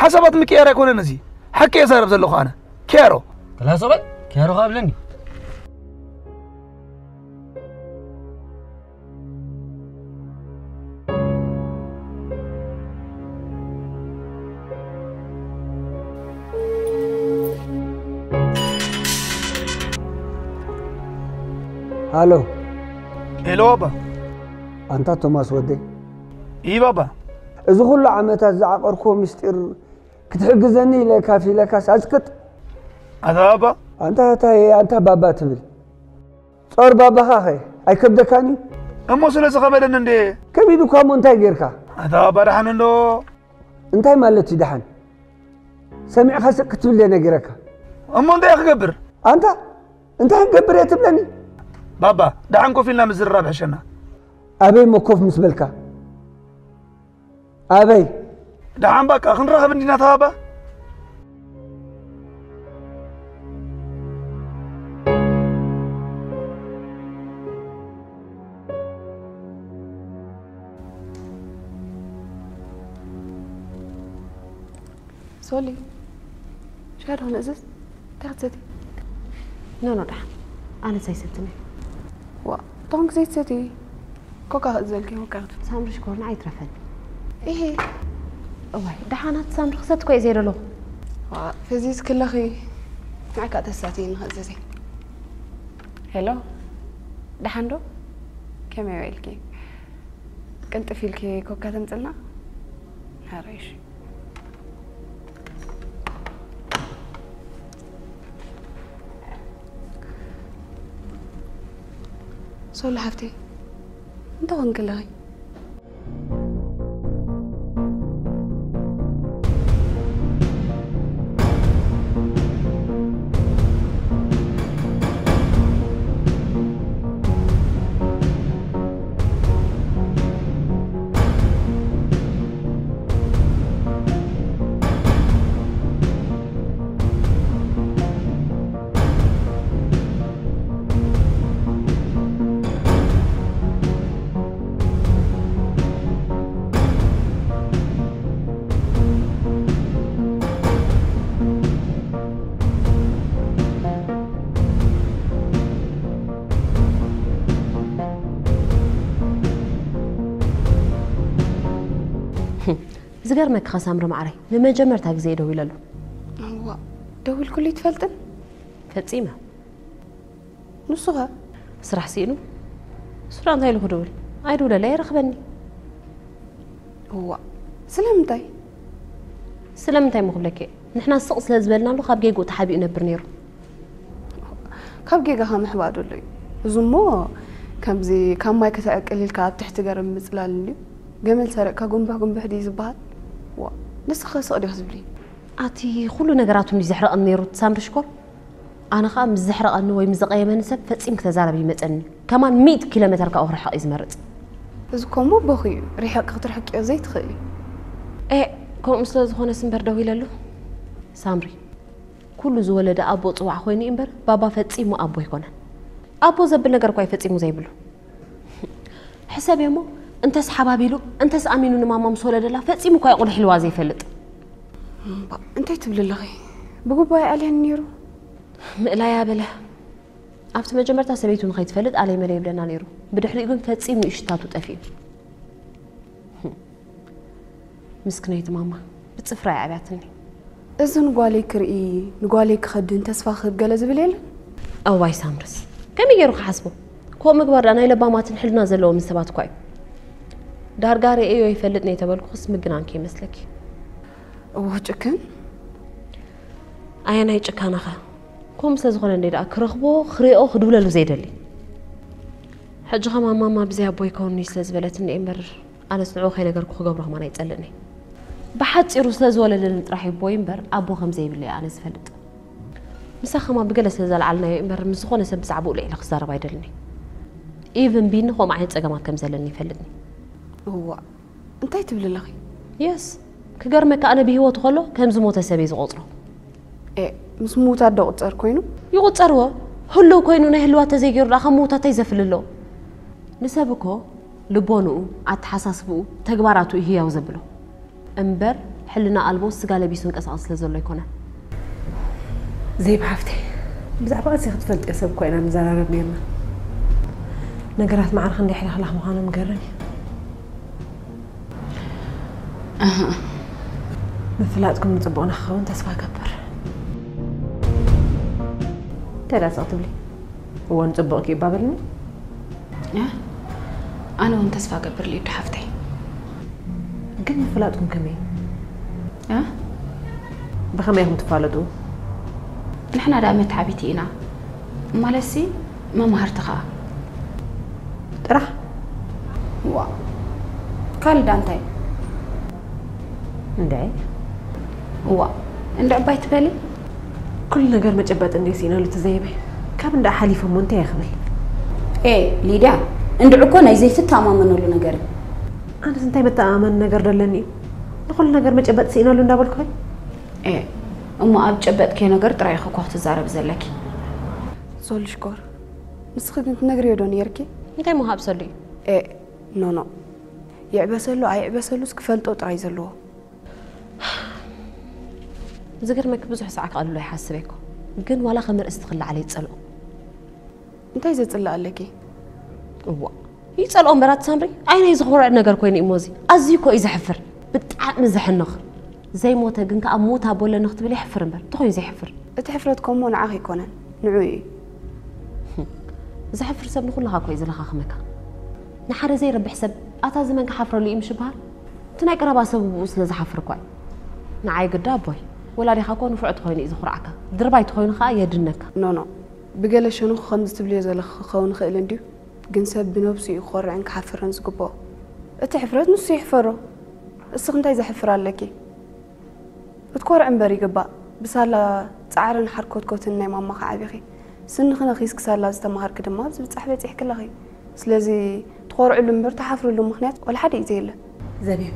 ሓሳባት ምቅያር ኣይኮነን እዚ። ሓቂ እየ ዛረብ ዘለኹ ኣነ። ኪያሮ። ክላሶ በል፣ ኪያሮ ከብለኒ። ሃሎ። ሄሎ ባባ። ኣንታ ቶማስ ወደይ። ይህ ባባ። እዚ ኩሉ ዓመታት ዝዓቐርክዎ ምስጢር ክትሕግዘኒ ኢለ ካፍ ኢለካስ ኣጽቅጥ። ኣታ ባባ። ኣንታ ታየ ኣንታ ባባ ትብል። ጾር ባባኻ ኸ ኣይከብደካን እዩ? እሞ ስለ ዝኸበደኒ እንዴ? ከቢድ እኳ እሞ እንታይ ጌርካ? ኣታ ባባ ደሓን እንዶ? እንታይ ማለት እዩ ደሓን? ሰሚዕካ ስቅ ክትብል እየ ነጊረካ። እሞ እንታይ እየ ክገብር? ኣንታ እንታይ ክገብር እየ ትብለኒ? ባባ ደሓን ኮፍ ኢልና ምዝርራብ ሕሸና። ኣበይ እሞ ኮፍ ምስ በልካ? ኣበይ? ደሓን በቃ ክንራኸብ እንዲና ተባባ። ሶሊ፣ ሻሂ ዶ ክነእዝዝ? እንታይ ክትሰቲ? ኖ ኖ፣ ደሓን። ኣነስ ኣይሰትን እየ። ዋእ፣ እንታይ ኾንኪ ዘይትሰቲ? ኮካ ክእዝዘልኪ፣ ኮካ ክትብሊ። ሳምሪ ሽኮር፣ ንዓይ ይትረፈኒ። ኢሂ። እዋይ፣ ደሓን ኣቲ ሳምሪ ክሰቲ እኮ እየ ዘይደለኹ። ዋእ፣ ፈዚዝኪ ኣለኺ። ንዓይ ከኣ ተስታትይኒ ክእዝዘይ። ሄሎ፣ ደሓን ዶ? ከመይ ውዒልኪ? ቅልጥፍ ኢልኪ ኮካ ተምጽልና? ሕራይ እሺ። ሶሎ ሓፍተይ፣ እንታይ ኮንኪ ኣለኺ? ዝገርመኪ ኸ ሳምሪ መዓረይ፣ ንመጀመርታ ግዜ እየ ደዊለሉ። እዋእ፣ ደዊልክሉ ኣይትፈልጥን? ፈጺመ። ንሱ ኸ? ስራሕ ስኢኑ። ንሱ ደኣ እንታይ ኢሉ ክድውል? ኣይድውለለይ፣ ኣይረኽበኒ። እዋእ፣ ስለምንታይ? ስለምንታይ እሞ ክብለኪ እየ? ንሕና ስቕ ስለ ዝበልናሉ ካብ ጌግኡ ተሓቢኡ ይነብር ነይሩ። ካብ ጌጋኻ ምሕባእ ዶ ኣሎ እዩ? እዚ እሞ ከምዚ ካብ ማይ ክትዕቅል ኢልካ ኣብ ትሕቲ ገረብ ምጽላል እንድዩ። ገመል ሰሪቕካ ጉንብሕ ጉንብሕ ድዩ ዝበሃል? ዋእ፣ ንስኺ ኸ ስቕ ዲኺ ትብሊ? ኣቲ ኩሉ ነገራቱ እንድዩ ዘሕርቐኒ ነይሩ እቲ ሳምሪ ሽኮር። ኣነ ኸኣ ምስ ዘሕረቐኒ ወይ ምስ ዘቐየመኒ ሰብ ፈጺምኪ ተዛረቢ ይመጸኒ። ከማን ሚእቲ ኪሎ ሜተር ካብኡ ክርሕቕ እዩ ዝመርጽ። እዚ እኮ እሞ ኣቦኺ እዩ፣ ርሒቕኪ ክትርሕቅዮ ዘይትኽእሊ። ኤእ፣ ከምኡ ስለ ዝኾነስ እምበር ደዊለሉ። ሳምሪ፣ ኩሉ ዝወለደ ኣቦ ጽዋዕ ኮይኑ እዩ እምበር ባባ ፈጺሙ ኣቦ ኣይኮነን። ኣቦ ዘብል ነገር እኳ እዩ ፈጺሙ ዘይብሉ። ሕሰብዮ እሞ፣ እንተስ ሓባቢሉ፣ እንተስ ኣሚኑ ንማማ ምስ ወለደላ ፈጺሙ እኳ እዩ ቁሊሕ ኢልዋ ዘይፈልጥ። እምባእ፣ እንታይ ትብሊ ኣለኺ? ብግቡእ ኣይኣልየን ነይሩ። ምእላይ ኣበለ። ኣብቲ መጀመርታ ሰበይቱ ንኸይትፈልጥ ኣለይ መለይ ይብለና ነይሩ። ብድሕሪኡ ግን ፈጺሙ እዩ ሽታቱ ጠፊኡ። ምስክነይቲ ማማ፣ ብጽፍራ እያ ኣብያትኒ። እዚ ንጓለይ ክርኢ፣ ንጓለይ ክኸድን ተስፋ ክህብ ገለ ዝብል የለን? እዋይ ሳምርስ፣ ከመይ ገይሩ ክሓስቦ? ከምኡ ምግባር ደኣ ናይ ለባማትን ሕልና ዘለዎምን ሰባት እኳ እዩ። ዳርጋ ርእየዮ ይፈልጥ ነይ ተበልኩኽስ ምግናን ከይመስለኪ። እዎ ጭክን። ኣየናይ ጭካነኸ? ከምኡ ስለ ዝኾነ እንደ ደኣ ክረኽቦ፣ ክርእዮ፣ ክድውለሉ ዘይደሊ። ሕጂ ኸማን ማማ ብዘይ ኣቦ ይከውንኒ ስለ ዝበለት እንደ እምበር፣ ኣነስ ንዕኡ ከይነገርኩ ክገብሮ ኸማን ኣይጸልእን እየ። ብሓጺሩ ስለ ዝወለደኒ ጥራሕ ይቦይ እምበር ኣቦ ከም ዘይብለይ ኣነ ዝፈልጥ። ምሳኺ ኸማን ብገለ ስለ ዘልዓልናዮ እምበር ምስ ዝኾነ ሰብ ብዛዕባኡ ልዒለ ክዛረብ ኣይደልን እየ። ኢቭን ቢኒ ከምኡ ዓይነት ጸገማት ከም ዘለኒ ይፈልጥኒ። እዋእ፣ እንታይ ትብሊ ኣለኺ? የስ፣ ክገርመካ፣ ኣነ ብህይወቱ ከሎ ከም ዝሞተ ሰብ እየ ዝቖጽሮ። ኤ፣ ምስ ምውታት ዶ ቁጸር ኮይኑ? ይቑጸርዎ። ህልው ኮይኑ ናይ ህልዋት ተዘይገይሩ ደኣ ካብ ምውታት እንታይ ዘፍሊ ኣሎ? ንሰብ እኮ ልቦንኡ፣ ኣተሓሳስብኡ፣ ተግባራቱ እዩ ህያው ዘብሎ እምበር፣ ሕልና ኣልቦ ስጋ ለቢሱ እንቀሳቐስ ስለ ዘሎ ኣይኮነን። ዘይብ ሓፍተይ፣ ብዛዕባ እዚ ክትፈልጥዮ ሰብ እኮ ኢና ንዘራረብ ነርና። ነገራት ማዕረ ክንደይ ሕልኽላኽ ምዃኖም ገርም እዩ። ምፍላጥኩም ንጽቡቕና ክኸውን ተስፋ እገብር። እንታይ ደኣ ስቕ ትብሊ? እወ ንጽቡቕ እዩ እባ በልኒ። ኣነ እውን ተስፋ እገብር ሊዱ ሓፍተይ። ግን ምፍላጥኩም ከመይ? እ? ብኸመይ ኢኹም ትፋለጡ? ንሕና ደኣ መተዓቢቲ ኢና። ማለትሲ መማህርቲ ኸኣ። ጥራሕ? ዋ፣ ካልእ ደኣ እንታይ? እንድዒ? ዋ፣ እንድዒ እባ ኣይትበሊ። ኩሉ ነገር መጨበጢ እንድየ ስኢነሉ እቲ ዘይበይ። ካብ እንድዒ ሓሊፉ እሞ እንታይ እየ ክብል? ኤ ሊድያ፣ እንድዒ እኮ ናይ ዘይትተኣማመነሉ ነገር እዩ። ኣነስ እንታይ መተኣማመኒ ነገር ደለኒ እዩ? ንኹሉ ነገር መጨበጢ ስኢነሉ እንዳበልኩ ኸይ? ኤ፣ እሞ ኣብ ጨበጥክዮ ነገር ጥራይ ኢኺ እኮ ክትዛረቢ ዘለኪ። ሶል ሽኮር፣ ንስኺ ግን ትነግርዮ ዶ ነይርኪ? እንታይ ምሃብ ሰሉ እዩ? ኤ ኖ ኖ፣ ይዕበሰሉ ኣይዕበሰሉስ ክፈልጦ ጥራይ ዘለዎ። ዝገርመኪ ብዙሕ ሰዓት ከቕልሎ ይሓስብ እየ እኮ፣ ግን ዋላ ከም ርእስቲ ክለዓል ይጸልኦ። እንታይ ዘጽልእ ኣለኪ? እዋ ይጸልኦ እምበር ኣቲ ሳምሪ፣ ኣይናይ ዝኹርዕ ነገር ኮይኑ እሞ እዚ ኣዝዩ እኮ እዩ ዘሕፍር። ብጣዕሚ ዘሕንኽ። ዘይሞተ ግን ከኣ ሞት ኣቦለኒ ክትብል የሕፍር እምበር እንታይ ኮይኑ ዘየሕፍር? እቲ ሕፍረት ኮሞ ንዓኺ ኣይኮነን፣ ንዑ እዩ። ዘሕፍር ሰብ ንኹልኻ እኮ እዩ ዝለኻኽመካ። ንሓደ ዘይረብሕ ሰብ ኣታ እዚ መን ክሓፍረሉ እዩ ምሽ ይበሃል? እቲ ናይ ቀረባ ሰብ ብኡ ስለ ዝሓፍር እኳ እዩ። ንዓይ ግዳ ኣቦይ ወላዲኻ እኮ ንፉዕ ተኾይኑ እዩ ዝኹርዓካ፣ ድርባይ ተኾይኑ ከኣ የድነካ። ኖ ኖ፣ ብገለ ሸነኹ ከምዚ ትብልዮ ዘለኺ ክኸውን ይኽእል እንድዩ፣ ግን ሰብ ብነብሱ እዩ ክኾርዕን ክሓፍርን ዝግብኦ። እቲ ሕፍረት ንሱ ይሕፈሮ። እስኺ እንታይ ዘሕፍር ኣለኪ? ክትኮርዒ እምበር ይግባእ። ብሳላ ጻዕርን ሓርኮትኮትን ናይ ማማኺ ዓቢኺ። ስንኺ ነኺስኪ ሳላ ዝተማሃርኪ ድማ ኣብዚ ብጻሕ በጺሕኪ ኣለኺ። ስለዚ ትኾርዕሉ እምበር ትሓፍርሉ ምኽንያት ዋላ ሓደ እዩ ዘየለ። ዘቢብ፣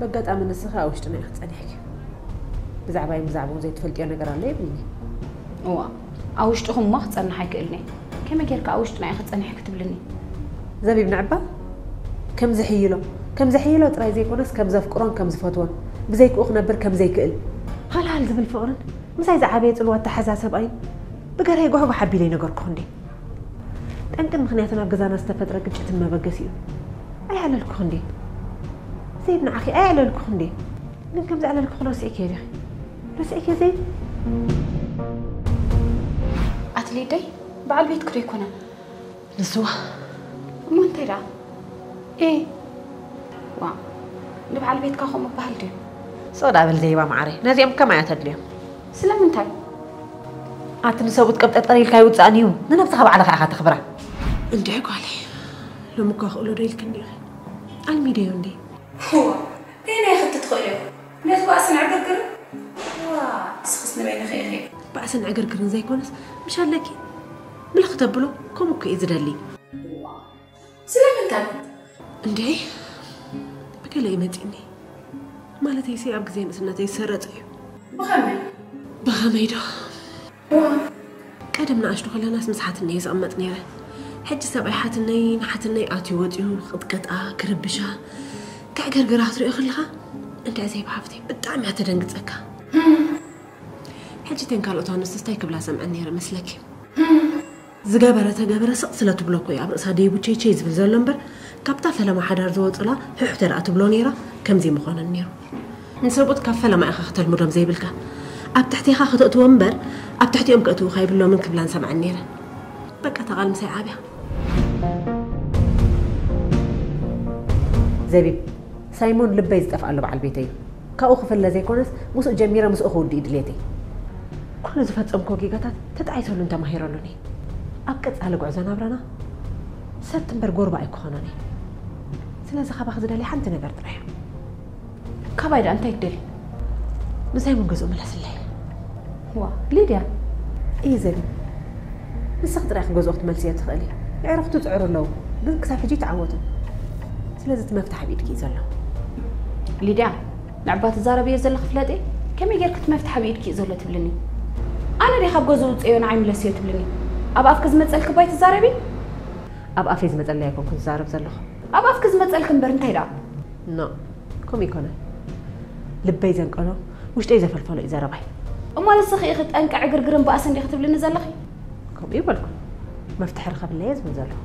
በጋጣሚ ንስኺ ኣብ ውሽጥና ኢኺ ጸኒሕኪ። ብዛዕባይን ብዛዕባኡን ዘይትፈልጥዮ ነገር ኣሎ የብልኒ። እዋ፣ ኣብ ውሽጥኹም እሞ ክጸንሕ ኣይክእልን እየ። ከመይ ጌርካ ኣብ ውሽጥና ኢኺ ጸኒሕኪ ትብልኒ? ዘቢብ ንዕባ ከም ዝሕይሎ፣ ከም ዘሕይሎ ጥራይ ዘይኮነስ ከም ዘፍቅሮን ከም ዝፈትዎን፣ ብዘይክኡ ክነብር ከም ዘይክእል ሃልሃል ዝብል ፍቕርን ምሳይ ዝዓበየ ጽልዋ ኣተሓዛ ሰብኣይን ብገርሀይ ጓሕጓሕ ኣቢለ ይነገርኩኺ እንዴ። ጠንቅን ምኽንያትን ኣብ ገዛና ዝተፈጥረ ግጭትን መበገሲኡ ኣይኣለልኩኺ እንዴ። ዘይብ ንዓኺ ኣይኣለልኩኺ እንዴ። ግን ከም ዘዕለልኩኺ ረሲዕክዮ ዲኺ? ረሲዕክዮ ዘይብ? ኣቲ ሊደይ፣ በዓል ቤትኪ ዶ ኣይኮነን? ንስዋ እሞ እንታይ ደኣ? ኤ፣ ዋ፣ ንበዓል ቤትካ ከምኡ በሃል ድዩ? ስቕ ደኣ በል ዘይባ መዓረይ፣ ነዚኦም ከማያ ተድልዮም። ስለምንታይ? ኣቲ ንሰብኡት ቀብጠርጠር ኢልካ ይውጻእን እዩ፣ ንነብስኻ ባዕልኻ ኢኻ ተኽብራ። እንድዒ ጓለይ፣ ሎሚ እኳ ክእሎ ዶ ኢልክኒ ኢኺ? ኣልሚደዮ እንዴ? ዋ፣ እንታይ ናይ ክቲ ትኽእልዮ? ነቲ ባእስን ዕግርግርን? ዋ፣ ንስኽስ ንበይንኺ ኢኺ። ባእስን ዕግርግርን ዘይኮነስ፣ ምሽ ኣለኪ? ብልኽ ተብሎ፣ ከምኡ እኮ እየ ዝደሊ። ስለምንታይ? እንዴ፣ ብገለ እዩ መጺኒ። ማለተይሲ ኣብ ግዜ ንእስነተይ ዝሰረጸ እዩ። ብኸመይ? ብኸመይ ዶ? ቀደም ንኣሽቱ ከለናስ ምስ ሓትነይ እየ ዝቕመጥ ነይረ። ሕጂ ሰብኣይ ሓትነይ ንሓትነይ ኣትዩ ወጺኡ ክቕጥቀጣ፣ ክርብሻ፣ ከዕገርግራ ክትሪኦ ከለኻ፣ እንድዒ ዘይብ ሓፍተይ፣ ብጣዕሚ እያ ተደንግጸካ። ሕጂ እተን ካልኦት ኣንስቲ እንታይ ክብላ ሰምዐን ነይረ መስለኪ? ዝገበረ ተገበረ ስቕ ስለ ትብሎ እኮ እዩ ኣብ ርእሳ ደይቡ ቸይ ቸይ ዝብል ዘሎ እምበር፣ ካብታ ፈለማ ሓዳር ዝወጹላ ሕሕ ተደኣ ትብሎ ነይራ፣ ከምዚ ምኾነን ነይሩ። ንሰብኡት ካብ ፈለማ ኢኻ ከተልምዶም ዘይብልካ። ኣብ ትሕቴኻ ከተእትዎም እምበር፣ ኣብ ትሕቲኦም ከእትዉኻ የብሎምን ክብላን ሰምዐን ነይረ። በቃ፣ እታ ቃል ምሳይ ዓብያ። ዘቢብ፣ ሳይሞን ልበይ ዝጠፍኣሉ በዓል ቤተይ እዩ። ካብኡ ክፍለ ዘይኮነስ፣ ምስኡ ጀሚረ ምስኡ ክውድእ እዩ ድሌተይ። ኩሉ ዝፈጸምክዎ ጌጋታት ተጣዒሰሉን ተማሂረሉን እየ። ኣብ ቀጻሊ ጉዕዞ ናብራና ሰብቲ እምበር ጎርባ ኣይክኾኖን እየ። ስለዚ ካባኺ ዝደልያ ሓንቲ ነገር ጥራይ እያ። ካባይ ደኣ እንታይ ትደልዪ? ንሳይሞን ገዝኡ ምለስለይ። ዋ፣ ሊድያ። እየ ዘቢብ። ንስኺ ጥራይ ኢኺ ገዝኡ ክትመልስዮ ትኽእሊ። የዕሩኽቱ ይጽዕሩ ኣለዉ፣ ግን ክሳብ ሕጂ ኣይተዓወቱን። ስለዚ እቲ መፍትሕ ኣብ ኢድኪ እዩ ዘሎ። ሊድያ፣ ንዕባ ትዛረብዮ ዘለኺ ፍለጢ፣ ከመይ ጌርኪ እቲ መፍትሕ ኣብ ኢድኪ እዩ ዘሎ ትብልኒ? ኣነ ዲኻ ኣብ ገዝኡ ውፅእዮ ንዓይ ምለስዮ ትብልኒ? ኣብ ኣፍኪ ዝመፀልኪ ባይ ትዛረቢ? ኣብ ኣፈይ ዝመፀለይ ኣይኮንኩን ዝዛረብ ዘለኹ። ኣብ ኣፍኪ ዝመፀልኪ እምበር እንታይ ደኣ? ኖ፣ ከምኡ ይኮነ። ልበይ ዘንቀሎ፣ ውሽጠይ ዘፈልፈሎ እዩ ዘረባይ። እሞ ንስኺ ኢኺ ጠንቂ ዕግርግርን ባእስን ዲኺ ትብልኒ ዘለኺ? ከምኡ ይበልኩ። መፍትሒ ርኸብለየ ዝብል ዘለኹ።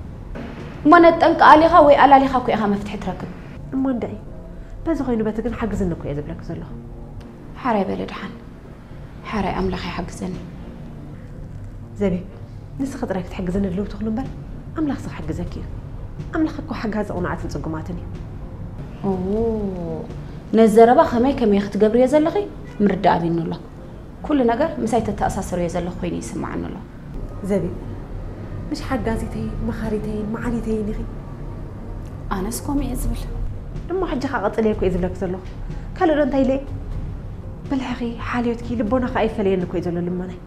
እሞ ነቲ ጠንቂ ኣሊኻ ወይ ኣላሊኻ እኮ ኢኻ መፍትሒ ትረክብ። እሞ እንድዒ። በዚ ኮይኑ በቲ ግን ሓግዝኒ እኮ እየ ዝብለኪ ዘለኹ። ሓራይ በለ ደሓን። ሓራይ ኣምላኽ ይሓግዘኒ። ዘቢብ፣ ንስኺ ጥራይ ክትሕግዝኒ ድልው ትኹን እምበር፣ ኣምላኽሲ ክሕግዘኪ እዩ። ኣምላኽ እኮ ሓጋዚ ቅኑዓትን ጽጉማትን እዩ። ኦ፣ ነዚ ዘረባ ከመይ ከመይ ክትገብርዮ ዘለኺ ምርዳእ ኣቢኒ ኣሎ። ኩሉ ነገር ምሳይ ተተኣሳሰርዮ ዘለኺ ኮይኑ ይስምዓኒ ኣሎ። ዘቢብ፣ ምሽ ሓጋዚተይን መኻሪተይን መዓሊተይን ኢኺ። ኣነስ ከምኡ እየ ዝብል። እሞ ሕጂ ኸኣ ቀጽልየ እኮ እየ ዝብለኪ ዘለኹ። ካልእ ዶ እንታይ ኢለ? ብልሕኺ፣ ሓልዮትኪ፣ ልቦናኺ ኣይፈለየኒ እኮ እዩ ዘሎ ልመናይ።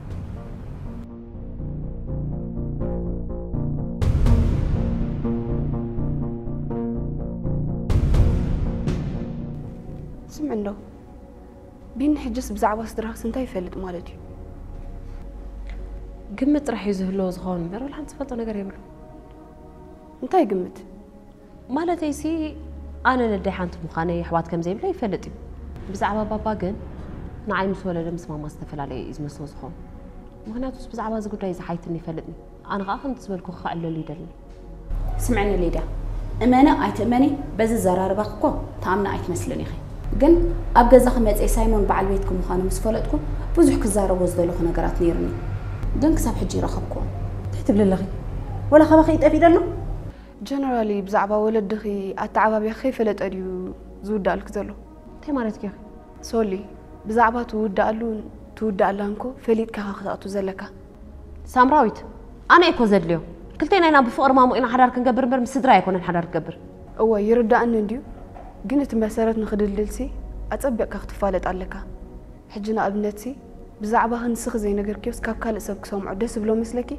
ስምዒ እንዶ፣ ቢኒ ሕጅስ ብዛዕባ ስድራኽስ እንታይ ይፈልጥ ማለት እዩ? ግምት ጥራሕ እዩ ዝህልዎ ዝኸውን እምበር፣ ወላ ሓንቲ ዝፈልጦ ነገር የብሉን። እንታይ ግምት? ማለተይሲ፣ ኣነ ነዳይ ሓንቲ ምዃነይ፣ ኣሕዋት ከም ዘይብለይ ይፈልጥ እዩ። ብዛዕባ ባባ ግን፣ ንዓይ ምስ ወለደ ምስ ማማ ዝተፈላለየ እዩ ዝመስሎ ዝኸውን። ምኽንያቱስ ብዛዕባ እዚ ጉዳይ ዝሓይትኒ ይፈልጥኒ። ኣነ ኸኣ ከምቲ ዝበልኩኺ ከዕልለሉ ይደሊ። ስምዕኒ ሊድያ፣ እመኒ ኣይትእመኒ፣ በዚ ዘራርባኺ እኮ ትኣምኒ ኣይትመስልን ኢኺ። ግን ኣብ ገዛኺ መጺኤ ሳይሞን በዓል ቤትኪ ምዃኑ ምስ ፈለጥኩ፣ ብዙሕ ክዛረቦ ዝደለኹ ነገራት ነይሩኒ። ግን ክሳብ ሕጂ ይረኸብክዎ። እንታይ ትብሊ ኣለኺ? ወላ ካባኺ ይጠፍእ ደሎ? ጀነራሊ ብዛዕባ ወለድኺ ኣተዓባብያ ከይፈለጠ ድዩ ዝውዳእልኪ ዘሎ? እንታይ ማለትኪ ኢኺ? ሶሊ፣ ብዛዕባ ትውዳእሉን ትውዳእላን እኮ ፈሊጥካ ኢኻ ክትኣቱ ዘለካ። ሳምራዊት፣ ኣነ እኮ ዘድልዮ። ክልቴና ኢና ብፍቕሪ ማሙቕ ኢና ሓዳር ክንገብር እምበር ምስ ስድራ ኣይኮነን ሓዳር ክገብር። እወ፣ ይርዳእኒ እንድዩ። ግን እቲ መሰረት ንኽድልድልሲ ኣጸቢቕካ ክትፋለጥ ኣለካ። ሕጂ ንኣብነትሲ ብዛዕባኺ ንስኺ ዘይነገርክዮስ ካብ ካልእ ሰብ ክሰምዖ ደስ ዝብሎ መስለኪ?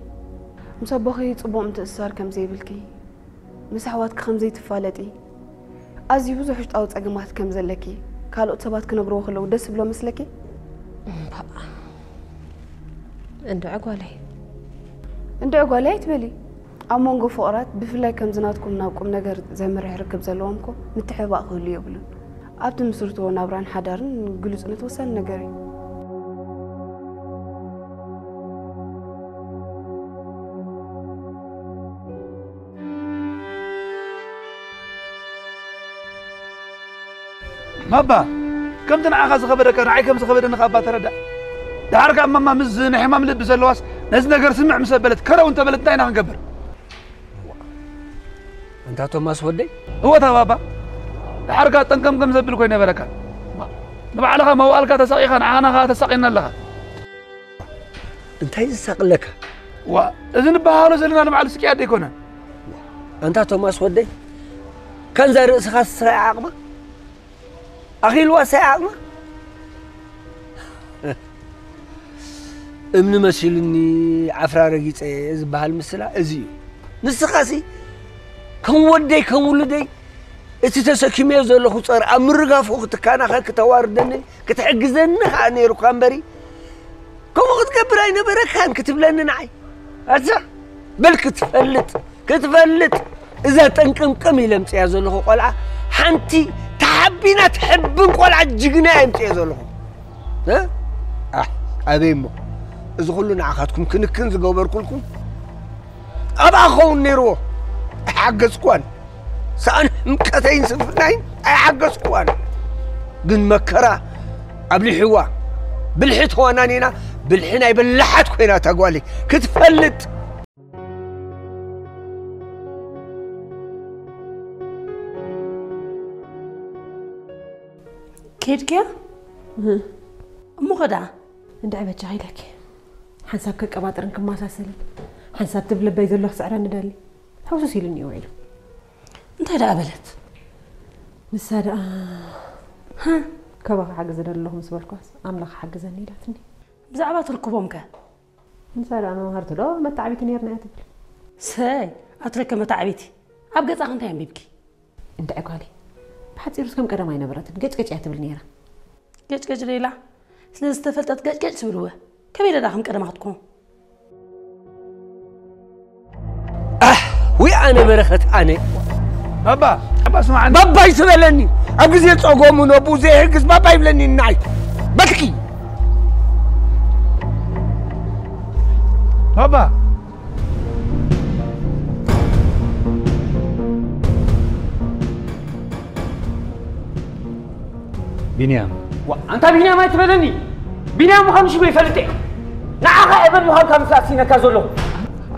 ምስ ኣቦኺ ጽቡቕ ምትእስሳር ከም ዘይብልኪ፣ ምስ ኣሕዋትኪ ከም ዘይትፋለጢ፣ ኣዝዩ ብዙሕ ውሽጣዊ ጸገማት ከም ዘለኪ፣ ካልኦት ሰባት ክነግርዎ ከለዉ ደስ ዝብሎ መስለኪ? እምባእ። እንድዒ ጓለይ። እንድዒ ጓለይ ኣይትበሊ። ኣብ መንጎ ፍቑራት፣ ብፍላይ ከምዚ ናትኩም ናብ ቁም ነገር ዘምርሕ ርክብ ዘለዎም እኮ ምትሕብባእ ክህሉ የብሉን። ኣብ ትምስርትዎ ናብራን ሓዳርን ግሉጽነት ወሳኒ ነገር እዩ። ማባ፣ ከምቲ ንዓኻ ዝኸበደካ ንዓይ ከም ዝኸበደኒ ከኣ እባ ተረዳእ። ደሓር ከኣ ማማ ምስ ናይ ሕማም ልቢ ዘለዋስ ነዚ ነገር ስምዕ ምስ ኣበለት ከረው እንተበለት እንታይ ኢና ክንገብር? ኣንታ ቶማስ ወደይ። እወ፣ እታ ባባ። ደሓር ከኣ ጠንቀምቀም ዘብል ኮይኑ ነበረካ። ንባዕልኻ መዋእልካ ተሳቒኻ ንዓና ከኣ ተሳቒና ኣለኻ። እንታይ ዝሳቕለካ? ዋ፣ እዚ ንበሃሎ ዘለና ንባዕሉ ስቅያት ኣይኮነን። ኣንታ ቶማስ ወደይ፣ ከንዛ ርእስኻ ስራይ ዓቕማ ኣኺልዋ ሳይ ዓቕማ። እምኒ መሲሉኒ ዓፍራ ረጊጸ ዝበሃል ምስላ እዚ እዩ። ንስኻሲ ከም ወደይ ከም ውሉደይ እቲ ተሰኪመዮ ዘለኹ ጸር ኣብ ምርጋፉ ክትከናኸን ክተዋርደኒ ክትሕግዘኒ ከኣ ነይሩካ እምበሪ ከምኡ ክትገብር ኣይነበረካን ክትብለኒ ንዓይ። ኣዛ በል ክትፈልጥ ክትፈልጥ እዛ ጥንቅምቅም ኢለ ምፅያ ዘለኹ ቆልዓ ሓንቲ ተሓቢና ትሕብን ቆልዓ ጅግና እየ ምፅየ ዘለኹ። እ? ኣሕ፣ ኣበይ እሞ እዚ ኩሉ ንዓኻትኩም ክንክን ዝገበርኩልኩም ኣብኣ ክኸውን ነይርዎ። ኣይሓገዝኩዋን። ሰኣን ሕምቀተይን ስንፍናይን ኣይሓገዝኩዋን። ግን መከራ ኣብሊሕዋ። ብልሒ ተዋናኒና ብልሒ ናይ በላሓት ኮይና እታ ጓለይ ክትፈልጥ። ከድክያ? እህ። እሞ ኸዳ? እንድዒ በጃኺ ኢለኪ። ሓንሳብ ከቀባጥርን ክመሳሰልን፣ ሓንሳብ ትብ ልበይ ዘሎ ክስዕረኒ ደሊ። ሕውስስ ኢሉኒ እዩ ውዒሉ። እንታይ ደኣ በለት? ንሳ ደኣ፣ ሃ? ካባኺ ሓገዝ እደሊ ኣለኹ ምስ በልኳስ፣ ኣምላኽ ሓግዘኒ ኢላትኒ። ብዛዕባ ትርክቦም ከ? ንሳ ደኣ መምሃርቲ ዶ መተዓቢቲ ነይርና እያ ትብል። ሰይ፣ ኣትረከ መተዓቢቲ። ኣብ ገጻኺ እንታይ ኣንቢብኪ? እንድዒ ጓለይ፣ ብሓጺሩስ ከም ቀደም ኣይነበረትን፣ ገጭ ገጭ እያ ትብል ነይራ። ገጭ ገጭ ዶ ኢላ? ስለ ዝተፈልጠት ገጭ ገጭ ትብል እወ። ከመይ ኢለ ደኣ ከም ቀደማ ክትኮን? ኣሕ፣ ወይ ኣነ በረኸት ኣነ። ባባ፣ ባባ ስማዓኒ። ባባ ይትበለኒ። ኣብ ግዜ ጸገሙ ነቡ ዘይሕግዝ ባባ ይብለኒ እናይ። በትኪ። ባባ። ቢንያም። ዋ፣ ኣንታ ቢንያም ኣይትበለኒ። ቢንያም ምዃኑ ሽሙ ይፈልጥ እየ። ንዓኻ ኤበል ምዃንካ ምስ ኣሲነካ ዘለኹ።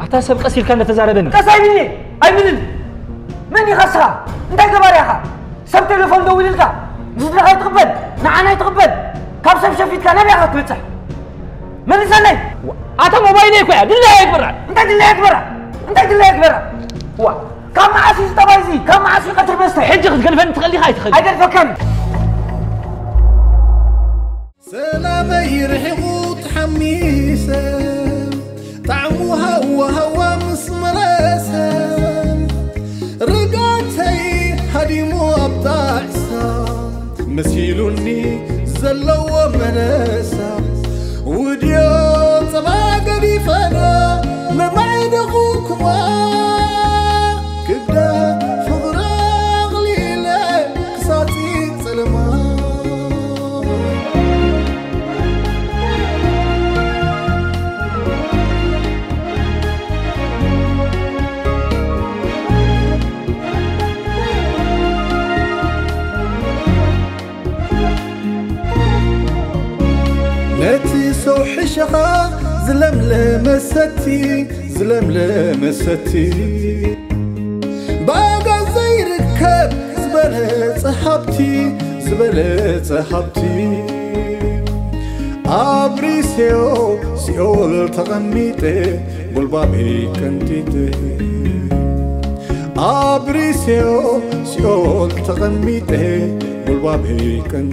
ኣታ ሰብ ቀስ ኢልካ እንዳተዛረበኒ። ቀስ ኣይብልኒ፣ ኣይብልን። መን ኢኻ እስኻ? እንታይ ገባሪ ኢኻ? ሰብ ቴሌፎን ደዊልልካ፣ ንስድራኻ ኣይትቕበል፣ ንዓና ኣይትቕበል። ካብ ሰብ ሸፊትካ ናበይ ኢኻ ክትበጽሕ? መልሰለይ። ኣታ ሞባይለይ እኮ እያ፣ ድላየ ኣይግበራ። እንታይ ድላየ ኣይግበራ? እንታይ ድላየ ኣይግበራ? ዋ፣ ካብ መዓስ እዩ ጠባይ እዚ? ካብ መዓስ እዩ ቀትሪ መስተ? ሕጂ ክትገድፈኒ ትኽእል ዲኻ ኣይትኽእል? ኣይገድፈካን። ሰላመይ ርሒቑ ተሓሚሰ፣ ጣዕሙ ሃዋ ሃዋ ምስ መለሰ፣ ርግኣተይ ሃዲሙ ኣብ ጣዕሳ፣ መሲሉኒ ዘለዎ መለሳ፣ ውድዮ ጸባ ገዲፈዶ መማዕደኹኩማ፣ ክብዳ ፍቕሪ ኣቕሊለ ክሳጺ ጸለማ። ነቲ ሰው ሕሸኻ ዝለምለመ ሰቲ፣ ዝለምለመ ሰቲ፣ ብኣጋ ዘይርከብ ዝበለጸ ሃብቲ፣ ዝበለጸ ሃብቲ። ኣብሪሴዮ ሲኦል ተቐሚጠ፣ ጉልባበይ ቀንጢጠ። ኣብሪሴዮ ሲኦል ተቐሚጠ፣ ጉልባበይ ቀንጢጠ።